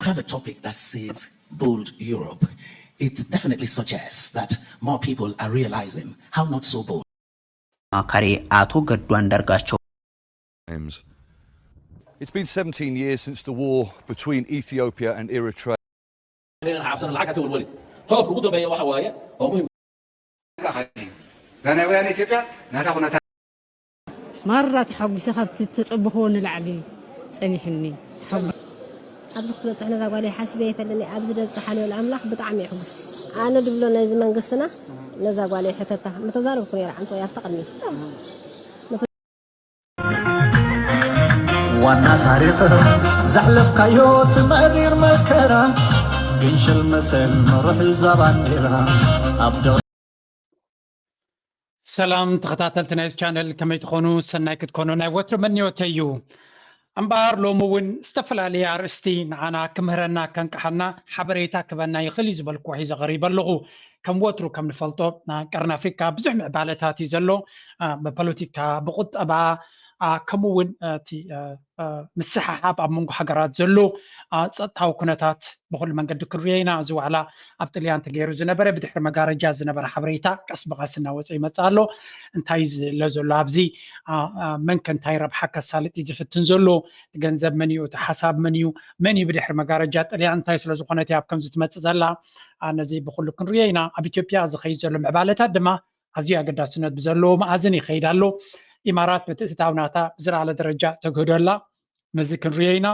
Cover topic that says bold Europe. It definitely suggests that more people are realizing how not so bold. አማካሪ አቶ ገዱ አንዳርጋቸው። It's been seventeen years since the war between Ethiopia and Eritrea. እዛ ናይ ወያነ ኢትዮጵያ ናታ ኩነታ ማራ ተሓጒሰ ካብቲ ተጸበኽዎ ንላዕሊ ጸኒሕኒ። ተሓጒ- ኣብዚ ክትበፅሕ ነዛ ጓለይ ሓሲበ ይፈልኒ ኣብዚ ደብፅሓ ልብል ኣምላኽ ብጣዕሚ እየ ሕጉስቲ። ኣነ ድብሎ ነዚ መንግስትና ነዛ ጓለይ ሕተታ ምተዛረብኩ ነይረ ዓንቶ ያፍታ ቅድሚ ዋና ታሪኽ ዘሕለፍካዮ ትመሪር መከራ ግንሽል መሰል መሩሕ እዛ ባንዴራ ኣብ ደ ሰላም ተኸታተልቲ ናይ ቻነል ከመይ ትኾኑ? ሰናይ ክትኮኑ ናይ ወትሩ መኒዮተይ እዩ። እምበኣር ሎሚ እውን ዝተፈላለየ ኣርእስቲ ንዓና ክምህረና ከንቅሓና ሓበሬታ ክበና ይኽእል እዩ ዝበልክዎ ሒዘ ቀሪበ ኣለኹ። ከም ወትሩ ከም ንፈልጦ ቀርኒ ኣፍሪካ ብዙሕ ምዕባለታት እዩ ዘሎ። ብፖለቲካ፣ ብቁጠባ፣ ከምኡ እውን እቲ ምስሕሓብ ኣብ መንጎ ሃገራት ዘሎ ጸጥታዊ ኩነታት ብኩሉ መንገዲ ክንሪኦ ኢና። እዚ ዋዕላ ኣብ ጥልያን ተገይሩ ዝነበረ ብድሕሪ መጋረጃ ዝነበረ ሓበሬታ ቀስ ብቐስ እናወፀ ይመፅእ ኣሎ። እንታይ እዩ ዝለ ዘሎ ኣብዚ? መን ከ እንታይ ረብሓ ከሳልጥ እዩ ዝፍትን ዘሎ? እቲ ገንዘብ መን እዩ? እቲ ሓሳብ መን እዩ? መን እዩ ብድሕሪ መጋረጃ ጥልያን? እንታይ ስለ ዝኾነት እያ ኣብ ከምዚ ትመፅእ ዘላ? ነዚ ብኩሉ ክንሪኦ ኢና። ኣብ ኢትዮጵያ ዝኸይድ ዘሎ ምዕባለታት ድማ ኣዝዩ ኣገዳስነት ብዘለዎ መኣዝን ይኸይድ ኣሎ። ኢማራት ምትእትታው ናታ ብዝለዓለ ደረጃ ተግህዶ ኣላ። ነዚ ክንሪኦ ኢና።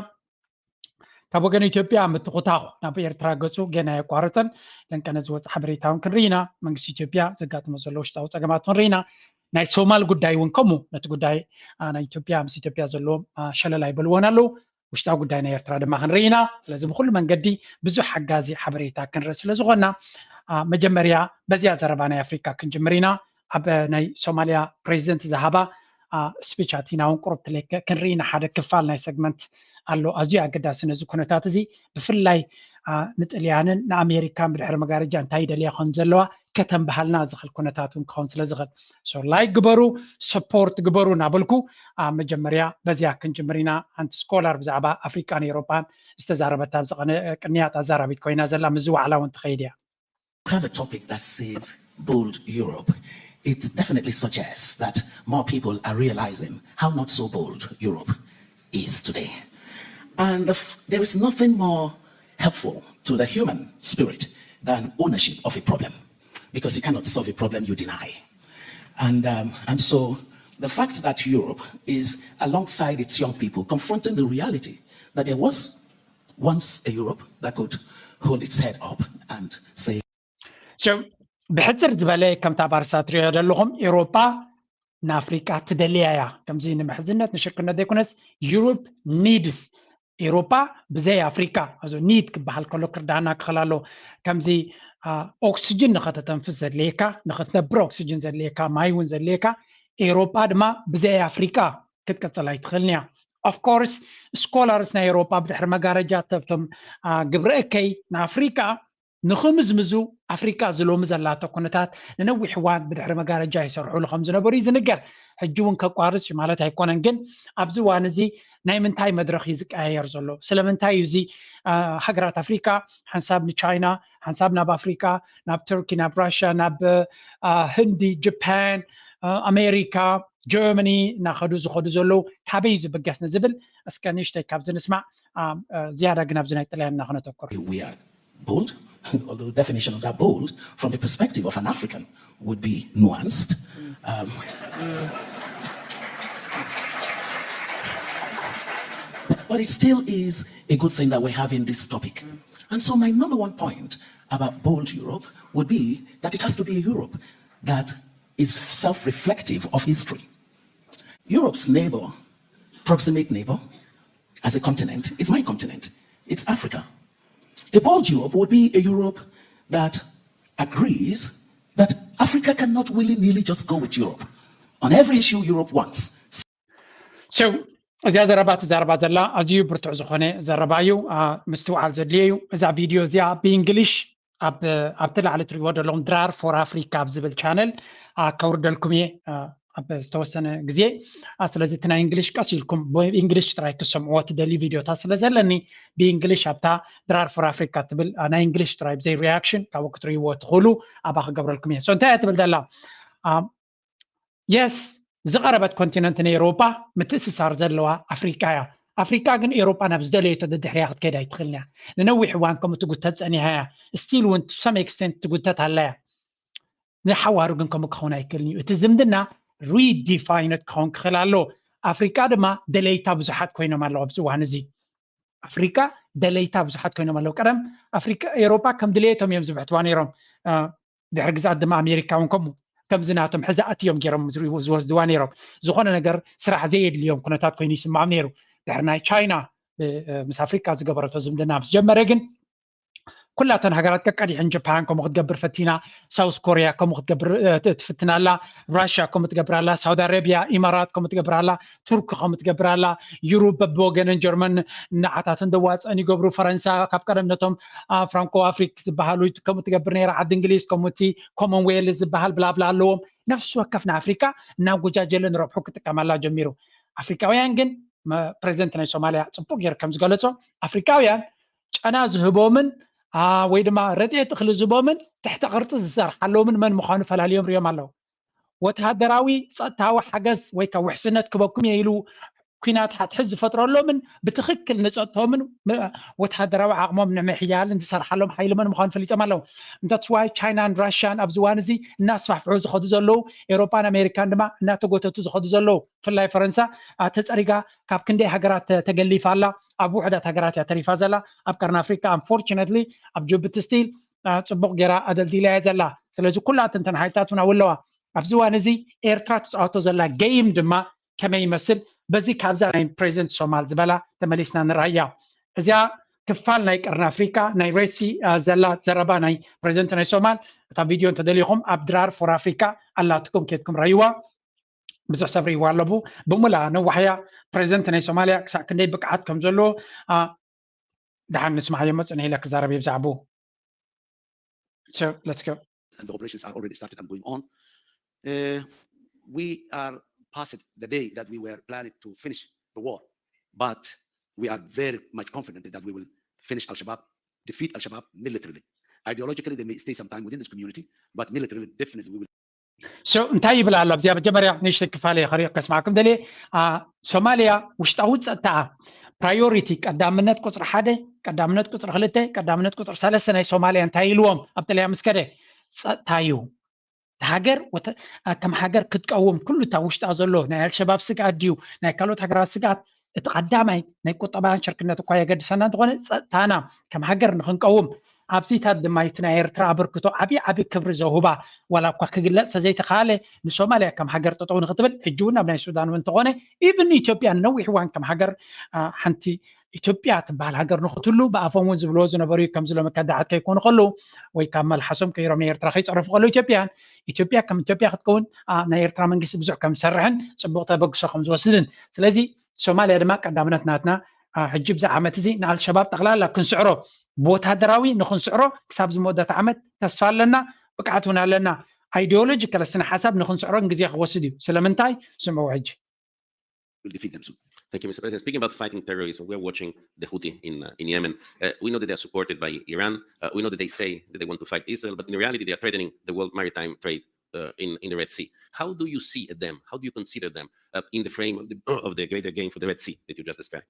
ካብ ወገን ኢትዮጵያ ምትኹታኹ ናብ ኤርትራ ገጹ ገና ኣየቋረጸን። ለንቀነ ዝወጽእ ሓበሬታ እውን ክንርኢ ኢና። መንግስቲ ኢትዮጵያ ዘጋጥሞ ዘሎ ውሽጣዊ ጸገማት ክንርኢ ኢና። ናይ ሶማል ጉዳይ እውን ከምኡ ነቲ ጉዳይ ናይ ኢትዮጵያ ምስ ኢትዮጵያ ዘለዎም ሸለል ኣይበልዎን ኣለዉ። ውሽጣዊ ጉዳይ ናይ ኤርትራ ድማ ክንርኢ ኢና። ስለዚ ብኩሉ መንገዲ ብዙሕ ሓጋዚ ሓበሬታ ክንርኢ ስለ ዝኾንና መጀመርያ በዚኣ ዘረባ ናይ ኣፍሪካ ክንጅምር ኢና። ኣብ ናይ ሶማልያ ፕሬዚደንት ዝሃባ ስፒች ኣቲና እውን ቁሩብ ትሌከ ክንርኢ ንሓደ ክፋል ናይ ሰግመንት ኣሎ ኣዝዩ ኣገዳሲ ነዚ ኩነታት እዚ ብፍላይ ንጥልያንን ንኣሜሪካን ብድሕሪ መጋረጃ እንታይ ይደልያ ከም ዘለዋ ከተንብሃልና ዝኽእል ኩነታት እውን ክኸውን ስለ ዝኽእል ሶ ላይክ ግበሩ ሰፖርት ግበሩ እናበልኩ ኣብ መጀመርያ በዚያ ክንጅምር ኢና ሓንቲ ስኮላር ብዛዕባ ኣፍሪቃን ኤሮፓን ዝተዛረበታ ኣብዚ ቅንያት ኣዛራቢት ኮይና ዘላ ምዚ ዋዕላ እውን ትኸይድ እያ Have a topic that says bold Europe. It definitely suggests that more people are realizing how not so bold Europe is today. And the f- there is nothing more helpful to the human spirit than ownership of a problem, because you cannot solve a problem you deny. And, um, and so the fact that Europe is alongside its young people confronting the reality that there was once a Europe that could hold its head up and say, So ብሕፅር ዝበለ ከምታ ባርሳ ትሪኦ ዘለኹም ኤውሮጳ ንኣፍሪቃ ትደልያ እያ። ከምዚ ንምሕዝነት ንሽርክነት ዘይኮነስ ዩሮፕ ኒድስ ኤውሮጳ ብዘይ ኣፍሪቃ እዚ ኒድ ክበሃል ከሎ ክርዳና ክኽእል ኣሎ። ከምዚ ኦክስጅን ንኸተተንፍስ ዘድልየካ ንኽትነብር ኦክስጅን ዘድልየካ ማይ እውን ዘድልየካ ኤውሮጳ ድማ ብዘይ ኣፍሪቃ ክትቅፅል ኣይትኽእልን እያ። ኦፍኮርስ ስኮላርስ ናይ ኤውሮጳ ብድሕሪ መጋረጃ ተብቶም ግብረ እከይ ንኣፍሪቃ ንኽምዝምዙ ኣፍሪቃ ዝሎሚ ዘላቶ ኩነታት ንነዊሕ እዋን ብድሕሪ መጋረጃ ይሰርሑሉ ከም ዝነበሩ እዩ ዝንገር። ሕጂ እውን ከቋርፅ እዩ ማለት ኣይኮነን፣ ግን ኣብዚ እዋን እዚ ናይ ምንታይ መድረኽ እዩ ዝቀያየር ዘሎ? ስለምንታይ እዩ እዚ ሃገራት ኣፍሪቃ ሓንሳብ ንቻይና፣ ሓንሳብ ናብ ኣፍሪቃ፣ ናብ ቱርኪ፣ ናብ ራሽያ፣ ናብ ህንዲ፣ ጃፓን፣ ኣሜሪካ፣ ጀርመኒ እናኸዱ ዝኸዱ ዘለዉ ካበይ ዝብገስ ንዝብል እስከ ንእሽተይ ካብዚ ንስማዕ። ዝያዳ ግን ኣብዚ ናይ ጥልያን እና ክነተኩር። We are bold, although the definition of that bold from the perspective of an African would be nuanced. Um, but it still is a good thing that we're having this topic. And so, my number one point about bold Europe would be that it has to be a Europe that is self reflective of history. Europe's neighbor, proximate neighbor, as a continent, is my continent. It's Africa. A bold Europe would be a Europe that agrees that Africa cannot willy nilly just go with Europe on every issue Europe wants. So እዚኣ ዘረባ ትዛረባ ዘላ ኣዝዩ ብርቱዕ ዝኾነ ዘረባ እዩ። ምስትውዓል ዘድልዮ እዩ። እዛ ቪድዮ እዚኣ ብእንግሊሽ ኣብቲ ላዕሊ ትሪእዎ ዘለኹም ድራር ፎር ኣፍሪካ ኣብ ዝብል ቻነል ከውርደልኩም እየ። ኣብ ዝተወሰነ ግዜ። ስለዚ እቲ ናይ እንግሊሽ ቀስ ኢልኩም ብእንግሊሽ ጥራይ ክሰምዕዎ ትደልዩ ቪድዮታት ስለ ዘለኒ፣ ብእንግሊሽ ኣብታ ድራር ፎር ኣፍሪካ ትብል ናይ እንግሊሽ ጥራይ ብዘይ ሪያክሽን ካብኡ ክትርእይዎ ትኽእሉ። ኣብኣ ክገብረልኩም እየ። እንታይ እያ ትብል ዘላ? የስ፣ ዝቐረበት ኮንቲነንት ናይ ኤውሮጳ ምትእስሳር ዘለዋ ኣፍሪቃ እያ። ኣፍሪቃ ግን ኤውሮጳ ናብ ዝደለየቶ ደድሕሪያ ክትከይድ ኣይትኽእልን እያ። ንነዊሕ እዋን ከምኡ ትጉተት ጸኒሓ እያ። ስቲል እውን ቱ ሰም ኤክስቴንት ትጉተት ኣላ እያ። ንሓዋሩ ግን ከምኡ ክኸውን ኣይክእልን እዩ። እቲ ዝምድና ሪዲፋይንድ ክኸውን ክኽእል ኣሎ። ኣፍሪቃ ድማ ደለይታ ብዙሓት ኮይኖም ኣለዉ ኣብዚ እዋን እዚ። ኣፍሪቃ ደለይታ ብዙሓት ኮይኖም ኣለዉ። ቀደም ኣፍሪቃ፣ ኤውሮጳ ከም ድሌቶም እዮም ዝብሕትዋ ነይሮም። ድሕሪ ግዝኣት ድማ ኣሜሪካ እውን ከምኡ ከምዚ ናቶም ሕዚ ኣትዮም ገይሮም ዝወስድዋ ነይሮም። ዝኾነ ነገር ስራሕ ዘየድልዮም ኩነታት ኮይኑ ይስምዖም ነይሩ። ድሕሪ ናይ ቻይና ምስ ኣፍሪካ ዝገበረቶ ዝምድና ምስ ጀመረ ግን ኩላተን ሃገራት ቀቀዲሐን፣ ጃፓን ከምኡ ክትገብር ፈቲና፣ ሳውስ ኮርያ ከምኡ ክትገብር ትፍትና ኣላ፣ ራሽያ ከምኡ ትገብር ኣላ፣ ሳውዲ ኣረብያ፣ ኢማራት ከምኡ ትገብር ኣላ፣ ቱርክ ከምኡ ትገብር ኣላ፣ ዩሩብ በብወገነን፣ ጀርመን ንዓታተን ደዋፀን ይገብሩ፣ ፈረንሳ ካብ ቀደም ነቶም ፍራንኮ ኣፍሪክ ዝበሃሉ ከምኡ ትገብር ነይራ፣ ዓዲ እንግሊዝ ከምኡ እቲ ኮመንዌልዝ ዝበሃል ብላብላ ኣለዎም። ነፍሲ ወከፍ ንኣፍሪካ እናጎጃጀለ ንረብሑ ክጥቀመላ ጀሚሩ። ኣፍሪካውያን ግን ፕሬዚደንት ናይ ሶማልያ ፅቡቅ ገይሩ ከም ዝገለፆ ኣፍሪካውያን ጨና ዝህቦምን ወይ ድማ ረድኤት እኽሊ ዝህቦምን ትሕተ ቅርፂ ዝሰርሓሎምን መን ምዃኑ ፈላልዮም ሪኦም ኣለዉ። ወተሃደራዊ ፀጥታዊ ሓገዝ ወይ ከዓ ውሕስነት ክበኩም እየ ኢሉ ኲናት ሓድሕድ ዝፈጥረሎምን ብትኽክል ንፀጥቶምን ወተሃደራዊ ዓቕሞም ንምሕያልን ዝሰርሓሎም ሓይሊ መን ምዃኑ ፈሊጦም ኣለዉ። እንተትስዋይ ቻይናን ራሽያን ኣብዚ እዋን እዚ እናስፋሕፍሑ ዝኸዱ ዘለዉ፣ ኤውሮጳን ኣሜሪካን ድማ እናተጎተቱ ዝኸዱ ዘለዉ፣ ብፍላይ ፈረንሳ ተፀሪጋ ካብ ክንደይ ሃገራት ተገሊፋ ኣላ። ኣብ ውሕዳት ሃገራት እያ ተሪፋ ዘላ። ኣብ ቀርኒ ኣፍሪካ ኣንፎርችነትሊ ኣብ ጅቡቲ ስቲል ፅቡቅ ገይራ ኣደልዲላ እያ ዘላ። ስለዚ ኩላተን እተን ሓይልታት እውን ኣለዋ። ኣብዚ እዋን እዚ ኤርትራ ትፃወቶ ዘላ ገይም ድማ ከመይ ይመስል? በዚ ካብዛ ናይ ፕሬዚደንት ሶማል ዝበላ ተመሊስና ንርኣያ። እዚኣ ክፋል ናይ ቀርኒ ኣፍሪካ ናይ ሬድሲ ዘላ ዘረባ ናይ ፕሬዚደንት ናይ ሶማል። እታ ቪድዮ እንተደሊኹም ኣብ ድራር ፎር ኣፍሪካ ኣላትኩም፣ ኬድኩም ረይዋ። ብዙሕ ሰብ ርእይዋ ኣለቡ። ብሙላ ነዋሕያ ፕሬዚደንት ናይ ሶማልያ ክሳዕ ክንደይ ብቅዓት ከም ዘለዎ ደሓን ንስማዓዮ። መፅእ ኢለ ክዛረብ እየ ብዛዕባኡ። So let's go. And the operations are already started and going on. Uh, we are past the day that we were planning to finish the war, but we are very much confident that we will finish Al Shabaab, defeat Al Shabaab militarily. Ideologically, they may stay some time within this community, but militarily, definitely, we will. So እንታይ ይብል ኣሎ ኣብዚኣ? መጀመርያ ንእሽተይ ክፋል እየ ከሪኦ ከስማዕኩም ደልየ። ሶማልያ ውሽጣዊ ፀጥታኣ ፕራዮሪቲ፣ ቀዳምነት ቁፅሪ ሓደ፣ ቀዳምነት ቁፅሪ ክልተ፣ ቀዳምነት ቁፅሪ ሰለስተ ናይ ሶማልያ እንታይ ኢልዎም ኣብ ጥልያ ምስ ከደ? ፀጥታ እዩ። ሃገር ከም ሃገር ክትቀውም ኩሉ እታ ውሽጣ ዘሎ ናይ ኣልሸባብ ስግኣት ድዩ ናይ ካልኦት ሃገራት ስግኣት፣ እቲ ቀዳማይ ናይ ቁጠባን ሽርክነት እኳ የገድሰና እንተኾነ ፀጥታና ከም ሃገር ንክንቀውም ኣብዚታት ድማ እቲ ናይ ኤርትራ ኣበርክቶ ዓብዪ ዓብዪ ክብሪ ዘውህባ ዋላ እኳ ክግለፅ ተዘይተኻለ ንሶማልያ ከም ሃገር ጠጠው ንክትብል ሕጂ እውን ኣብ ናይ ሱዳን እውን እንተኾነ ኢቭን ኢትዮጵያ ንነዊሕ እዋን ከም ሃገር ሓንቲ ኢትዮጵያ ትበሃል ሃገር ንክትህሉ ብኣፎም እውን ዝብልዎ ዝነበሩ እዩ። ከምዚ ሎሚ ከዳዓት ከይኮኑ ከለዉ ወይ ካብ መልሓሶም ቀይሮም ንኤርትራ ከይፀረፉ ከለዉ ኢትዮጵያን ኢትዮጵያ ከም ኢትዮጵያ ክትከውን ናይ ኤርትራ መንግስቲ ብዙሕ ከም ዝሰርሕን ፅቡቅ ተበግሶ ከም ዝወስድን። ስለዚ ሶማልያ ድማ ቀዳምነት ናትና ሕጂ ብዚ ዓመት እዚ ንኣልሸባብ ጠቕላላ ክንስዕሮ ብወታደራዊ ንክንስዕሮ ክሳብ ዝመወዳእታ ዓመት ተስፋ ኣለና፣ ብቅዓት እውን ኣለና። ኣይዲዮሎጂካል ስነ ሓሳብ ንክንስዕሮን ግዜ ክወስድ እዩ። ስለምንታይ? ስምዑ ሕጂ። Will defeat them soon. Thank you, Mister President. Speaking about fighting terrorism, we're watching the Houthi in uh, in Yemen. Uh, we know that they are supported by Iran. Uh, we know that they say that they want to fight Israel, but in reality, they are threatening the world maritime trade uh, in in the Red Sea. How do you see them? How do you consider them uh, in the frame of the, of the greater game for the Red Sea that you just described?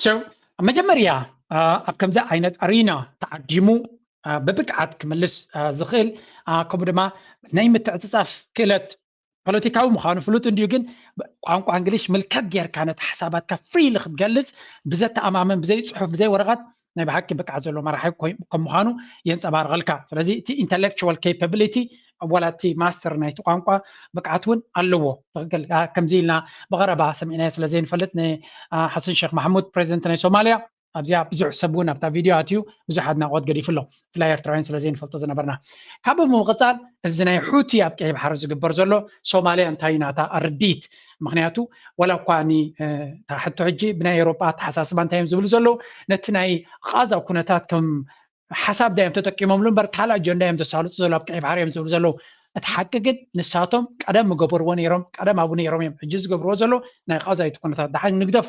So መጀመርያ ኣብ ከምዚ ዓይነት ኣሪና ተዓዲሙ ብብቅዓት ክምልስ ዝኽእል ከምኡ ድማ ናይ ምትዕፅፃፍ ክእለት ፖለቲካዊ ምዃኑ ፍሉጥ እንድዩ፣ ግን ቋንቋ እንግሊሽ ምልከት ጌርካ ነቲ ሓሳባትካ ፍሪሊ ክትገልፅ ብዘተኣማምን ብዘይ ፅሑፍ ብዘይ ወረቐት ናይ ብሓቂ ብቅዓት ዘለዎ መራሒ ከም ምዃኑ የንፀባርቐልካ። ስለዚ እቲ ኢንተሌክቹዋል ኬፓቢሊቲ ዋላ እቲ ማስተር ናይቲ ቋንቋ ብቅዓት እውን ኣለዎ። ከምዚ ኢልና ብቐረባ ሰሚዕናዮ ስለ ዘይንፈልጥ ንሓሰን ሼክ ማሕሙድ ፕሬዚደንት ናይ ሶማልያ ኣብዚኣ ብዙሕ ሰብ እውን ኣብታ ቪድዮ ኣትዩ ብዙሕ ኣድናቆት ገዲፉ ኣሎ። ብፍላይ ኤርትራውያን ስለ ዘይንፈልጦ ዝነበርና። ካብ ብምቕፃል እዚ ናይ ሑቲ ኣብ ቀይሕ ባሕሪ ዝግበር ዘሎ ሶማልያ እንታይ ናታ ኣርዲት? ምክንያቱ ዋላ እኳ እታ ሕቶ ሕጂ ብናይ ኤውሮጳ ኣተሓሳስባ እንታይ እዮም ዝብሉ ዘለዉ ነቲ ናይ ቃዛ ኩነታት ከም ሓሳብ ዳዮም ተጠቂሞምሉ እምበር ካልእ ኣጀንዳ እዮም ዘሳልጡ ዘለዉ ኣብ ቀይሕ ባሕሪ እዮም ዝብሉ ዘለዉ። እቲ ሓቂ ግን ንሳቶም ቀደም ምገበርዎ ነይሮም፣ ቀደም ኣብኡ ነይሮም እዮም። ሕጂ ዝገብርዎ ዘለዉ ናይ ቃዛ እዩ እቲ ኩነታት። ደሓን ንግደፎ።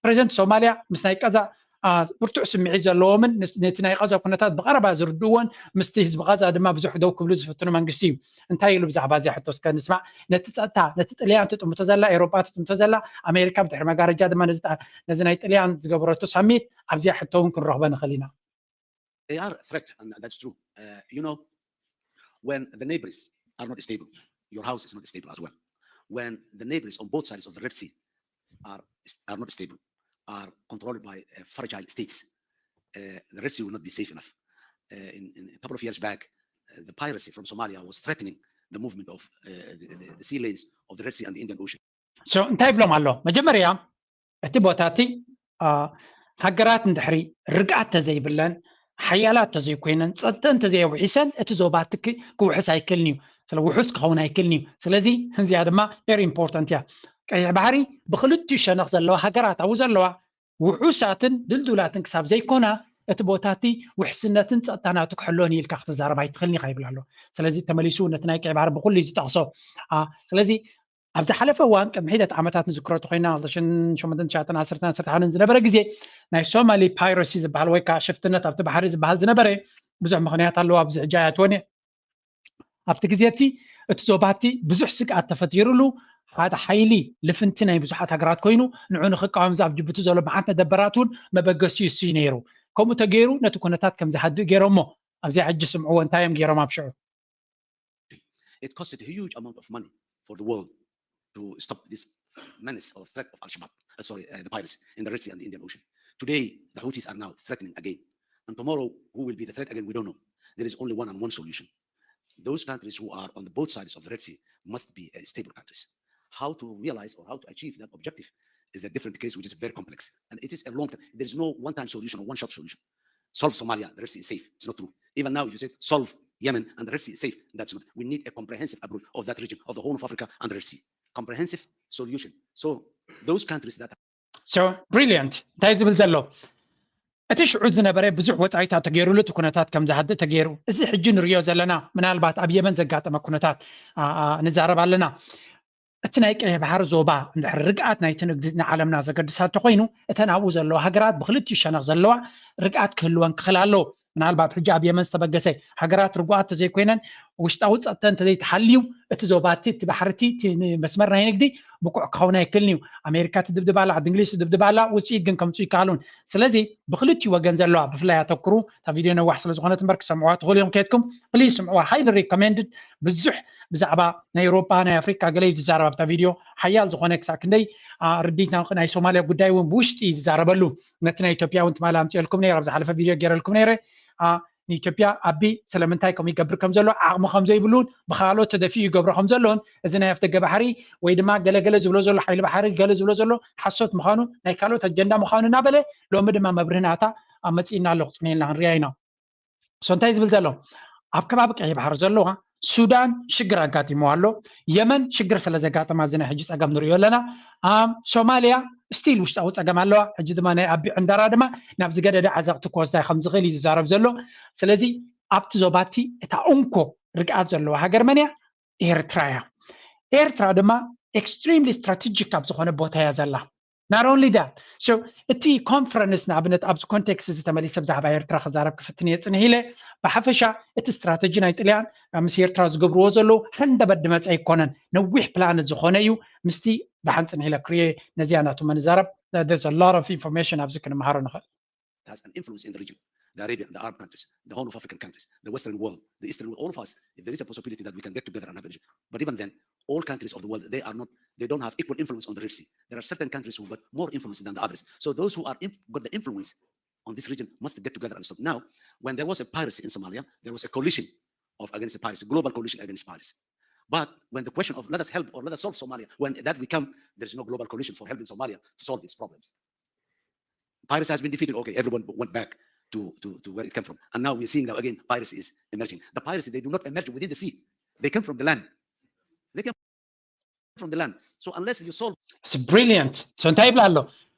ፕሬዚደንት ሶማልያ ምስ ናይ ቃዛ ብርቱዕ ስምዒት ዘለዎምን ነቲ ናይ ቃዛ ኩነታት ብቐረባ ዝርድእዎን ምስቲ ህዝቢ ቃዛ ድማ ብዙሕ ደው ክብሉ ዝፍትኑ መንግስቲ እዩ። እንታይ ኢሉ ብዛዕባ እዚኣ ሕቶ እስከ ንስማዕ። ነቲ ጸጥታ፣ ነቲ ጥልያን ትጥምቶ ዘላ፣ ኤውሮጳ ትጥምቶ ዘላ፣ ኣሜሪካ ብድሕሪ መጋረጃ ድማ ነዚ ናይ ጥልያን ዝገበረቶ ሳሚት ኣብዚኣ ሕቶ እውን ክንረኽቦ ንኽእል ኢና። They are a threat, and that's true. Uh, you know, when the neighbors are not stable, your house is not stable as well. When the neighbors on both sides of the Red Sea are are not stable, are controlled by uh, fragile states, uh, the Red Sea will not be safe enough. Uh, in, in a couple of years back, uh, the piracy from Somalia was threatening the movement of uh, the, the, the sea lanes of the Red Sea and the Indian Ocean. So እንታይ ይብሎም ኣሎ? መጀመርያ እቲ ቦታ እቲ ሃገራት እንድሕሪ ርግኣት ተዘይብለን ሓያላት ተዘይኮይነን ጸጥተን ተዘየውሒሰን እቲ ዞባ እቲ ክውሕስ ኣይክልን እዩ። ስለ ውሑስ ክኸውን ኣይክልን እዩ። ስለዚ እዚኣ ድማ very important እያ። ቀይሕ ባሕሪ ብክልቲኡ ሸነኽ ዘለዋ ሃገራት ኣብኡ ዘለዋ ውሑሳትን ድልዱላትን ክሳብ ዘይኮና እቲ ቦታ እቲ ውሕስነትን ጸጥታ ናቱ ክሕሎን ኢልካ ክትዛረብ ኣይትኽእልን ኢኻ ይብል ኣሎ። ስለዚ ተመሊሱ ነቲ ናይ ቀይሕ ባሕሪ ብኩሉ እዩ ዝጠቕሶ። ስለዚ ኣብ ዝሓለፈ እዋን ቅድሚ ሒደት ዓመታት ንዝክሮ ተኮይና ክልተ ሽሕን ሸሞንተን ትሽዓተን ዓሰርተን ዓሰርተ ሓደን ዝነበረ ግዜ ናይ ሶማሊ ፓይረሲ ዝበሃል ወይ ከዓ ሽፍትነት ኣብቲ ባሕሪ ዝበሃል ዝነበረ ብዙሕ ምክንያት ኣለዎ። ኣብዚ ሕጂ ኣይኣትወን እየ። ኣብቲ ግዜ እቲ እቲ ዞባ እቲ ብዙሕ ስግኣት ተፈጢሩሉ ሓደ ሓይሊ ልፍንቲ ናይ ብዙሓት ሃገራት ኮይኑ ንዑ ንክቃወም ኣብ ጅቡቲ ዘሎ መዓት መደበራት እውን መበገሲ እሱ እዩ ነይሩ። ከምኡ ተገይሩ ነቲ ኩነታት ከም ዝሃድእ ገይሮሞ ኣብዚኣ ሕጂ ስምዕዎ እንታይ እዮም ገይሮም ኣብ ሽዑ It costed a huge amount of money for the world to stop this menace or threat of Al-Shabaab, uh, sorry, uh, the pirates in the Red Sea and the Indian Ocean. Today, the Houthis are now threatening again. And tomorrow, who will be the threat again? We don't know. There is only one and one solution. Those countries who are on the both sides of the Red Sea must be uh, stable countries. How to realize or how to achieve that objective is a different case, which is very complex. And it is a long time. There is no one-time solution or one-shot solution. Solve Somalia, the Red Sea is safe. It's not true. Even now, if you say solve Yemen and the Red Sea is safe, that's not. We need a comprehensive approach of that region, of the Horn of Africa and the Red Sea. Comprehensive solution. So those countries that So brilliant እንታይ ዝብል ዘሎ እቲ ሽዑ ዝነበረ ብዙሕ ወፃኢታት ተገይሩሉ እቲ ኩነታት ከም ዝሃድእ ተገይሩ። እዚ ሕጂ ንሪኦ ዘለና ምናልባት ኣብ የመን ዘጋጠመ ኩነታት ንዛረብ ኣለና። እቲ ናይ ቀይሕ ባሕሪ ዞባ እንድሕር ርግኣት ናይቲ ንግዲ ንዓለምና ዘገድሳ እንተኮይኑ እተን ኣብኡ ዘለዋ ሃገራት ብክልቲኡ ሸነኽ ዘለዋ ርግኣት ክህልወን ክኽእል ኣለዎ። ምናልባት ሕጂ ኣብ የመን ዝተበገሰ ሃገራት ርጉኣት ተዘይኮይነን ውሽጣዊ ፀጥተ እንተዘይተሓልዩ እቲ ዞባ እቲ እቲ ባሕሪ እቲ መስመር ናይ ንግዲ ብቁዕ ክኸውን ኣይክልን እዩ። ኣሜሪካ ትድብድብ ኣላ፣ ዓዲ እንግሊዝ ትድብድብ ኣላ፣ ውፅኢት ግን ከምፁ ይከኣሉን። ስለዚ ብክልቲኡ ወገን ዘለዋ ብፍላይ ኣተኩሩ እታ ቪድዮ ነዋሕ ስለዝኮነት እምበር ክሰምዕዋ ትኽእሉ እዮም። ከድኩም ፕሊዝ ስምዕዋ። highly recommended። ብዙሕ ብዛዕባ ናይ ኤውሮጳ ናይ ኣፍሪካ ገለ እዩ ዝዛረብ ኣብታ ቪድዮ። ሓያል ዝኾነ ክሳብ ክንደይ ርዲት ናይ ሶማልያ ጉዳይ እውን ብውሽጢ እዩ ዝዛረበሉ። ነቲ ናይ ኢትዮጵያ እውን ትማሊ ኣምፅኤልኩም ነይረ፣ ኣብ ዝሓለፈ ቪድዮ ገይረልኩም ነይረ። ንኢትዮጵያ ኣቢ ስለምንታይ ከምኡ ይገብር ከም ዘሎ ዓቕሚ ከም ዘይብሉን ብካልኦት ተደፊኡ ይገብሮ ከም ዘሎን እዚ ናይ ኣፍደገ ባሕሪ ወይ ድማ ገለገለ ዝብሎ ዘሎ ሓይሊ ባሕሪ ገለ ዝብሎ ዘሎ ሓሶት ምዃኑ ናይ ካልኦት ኣጀንዳ ምዃኑ እናበለ ሎሚ ድማ መብርህናታ ኣብ መፅእና ኣሎ ክፅንየልና ክንሪኣ ኢና። ሶ እንታይ ዝብል ዘሎ ኣብ ከባቢ ቀይሕ ባሕሪ ዘለዋ ሱዳን ሽግር ኣጋጢሞ ኣሎ። የመን ሽግር ስለ ዘጋጠማ እዚ ናይ ሕጂ ፀገም ንሪኦ ኣለና። ሶማልያ ስቲል ውሽጣዊ ፀገም ኣለዋ። ሕጂ ድማ ናይ ኣቢ ዕንደራ ድማ ናብ ዝገደደ ዓዘቕቲ ክወስዳ ከም ዝኽእል እዩ ዝዛረብ ዘሎ። ስለዚ ኣብቲ ዞባቲ እታ እንኮ ርግኣት ዘለዋ ሃገር መን እያ? ኤርትራ እያ። ኤርትራ ድማ extremely strategic ኣብ ዝኾነ ቦታ እያ ዘላ። Not only that, so እቲ ኮንፈረንስ ንኣብነት ኣብዚ ኮንቴክስት እዚ ተመሊሰ ብዛዕባ ኤርትራ ክዛረብ ክፍትን እየ ፅንሕ ኢለ። ብሓፈሻ እቲ ስትራተጂ ናይ ጥልያን ምስ ኤርትራ ዝገብርዎ ዘለዉ ሃንደበት ድመፀ ኣይኮነን፣ ነዊሕ ፕላን ዝኾነ እዩ። ምስቲ ደሓን ፅንሕ ኢለ ክርዮ ነዚኣ ናቱ መንዛረብ there's a lot of information ኣብዚ ክንመሃሮ ንኽእል። Has an influence in the region, the Arabian, the Arab countries, the Horn of African countries, the Western world, the Eastern world, all of us, if there is a possibility that we can get together and have a region. But even then, all countries of the world, they are not, they don't have equal influence on the Red Sea. There are certain countries who got more influence than the others. So those who are inf- got the influence on this region must get together and stop. Now, when there was a piracy in Somalia, there was a coalition of against the piracy, global coalition against piracy. But when the question of let us help or let us solve Somalia, when that we come, there's no global coalition for helping Somalia to solve its problems. Piracy has been defeated. Okay, everyone went back to, to, to where it came from. And now we're seeing now again, piracy is emerging. The piracy, they do not emerge within the sea. They come from the land. They come from the land. So unless you solve It's brilliant. So እንታይ ይብል ኣሎ?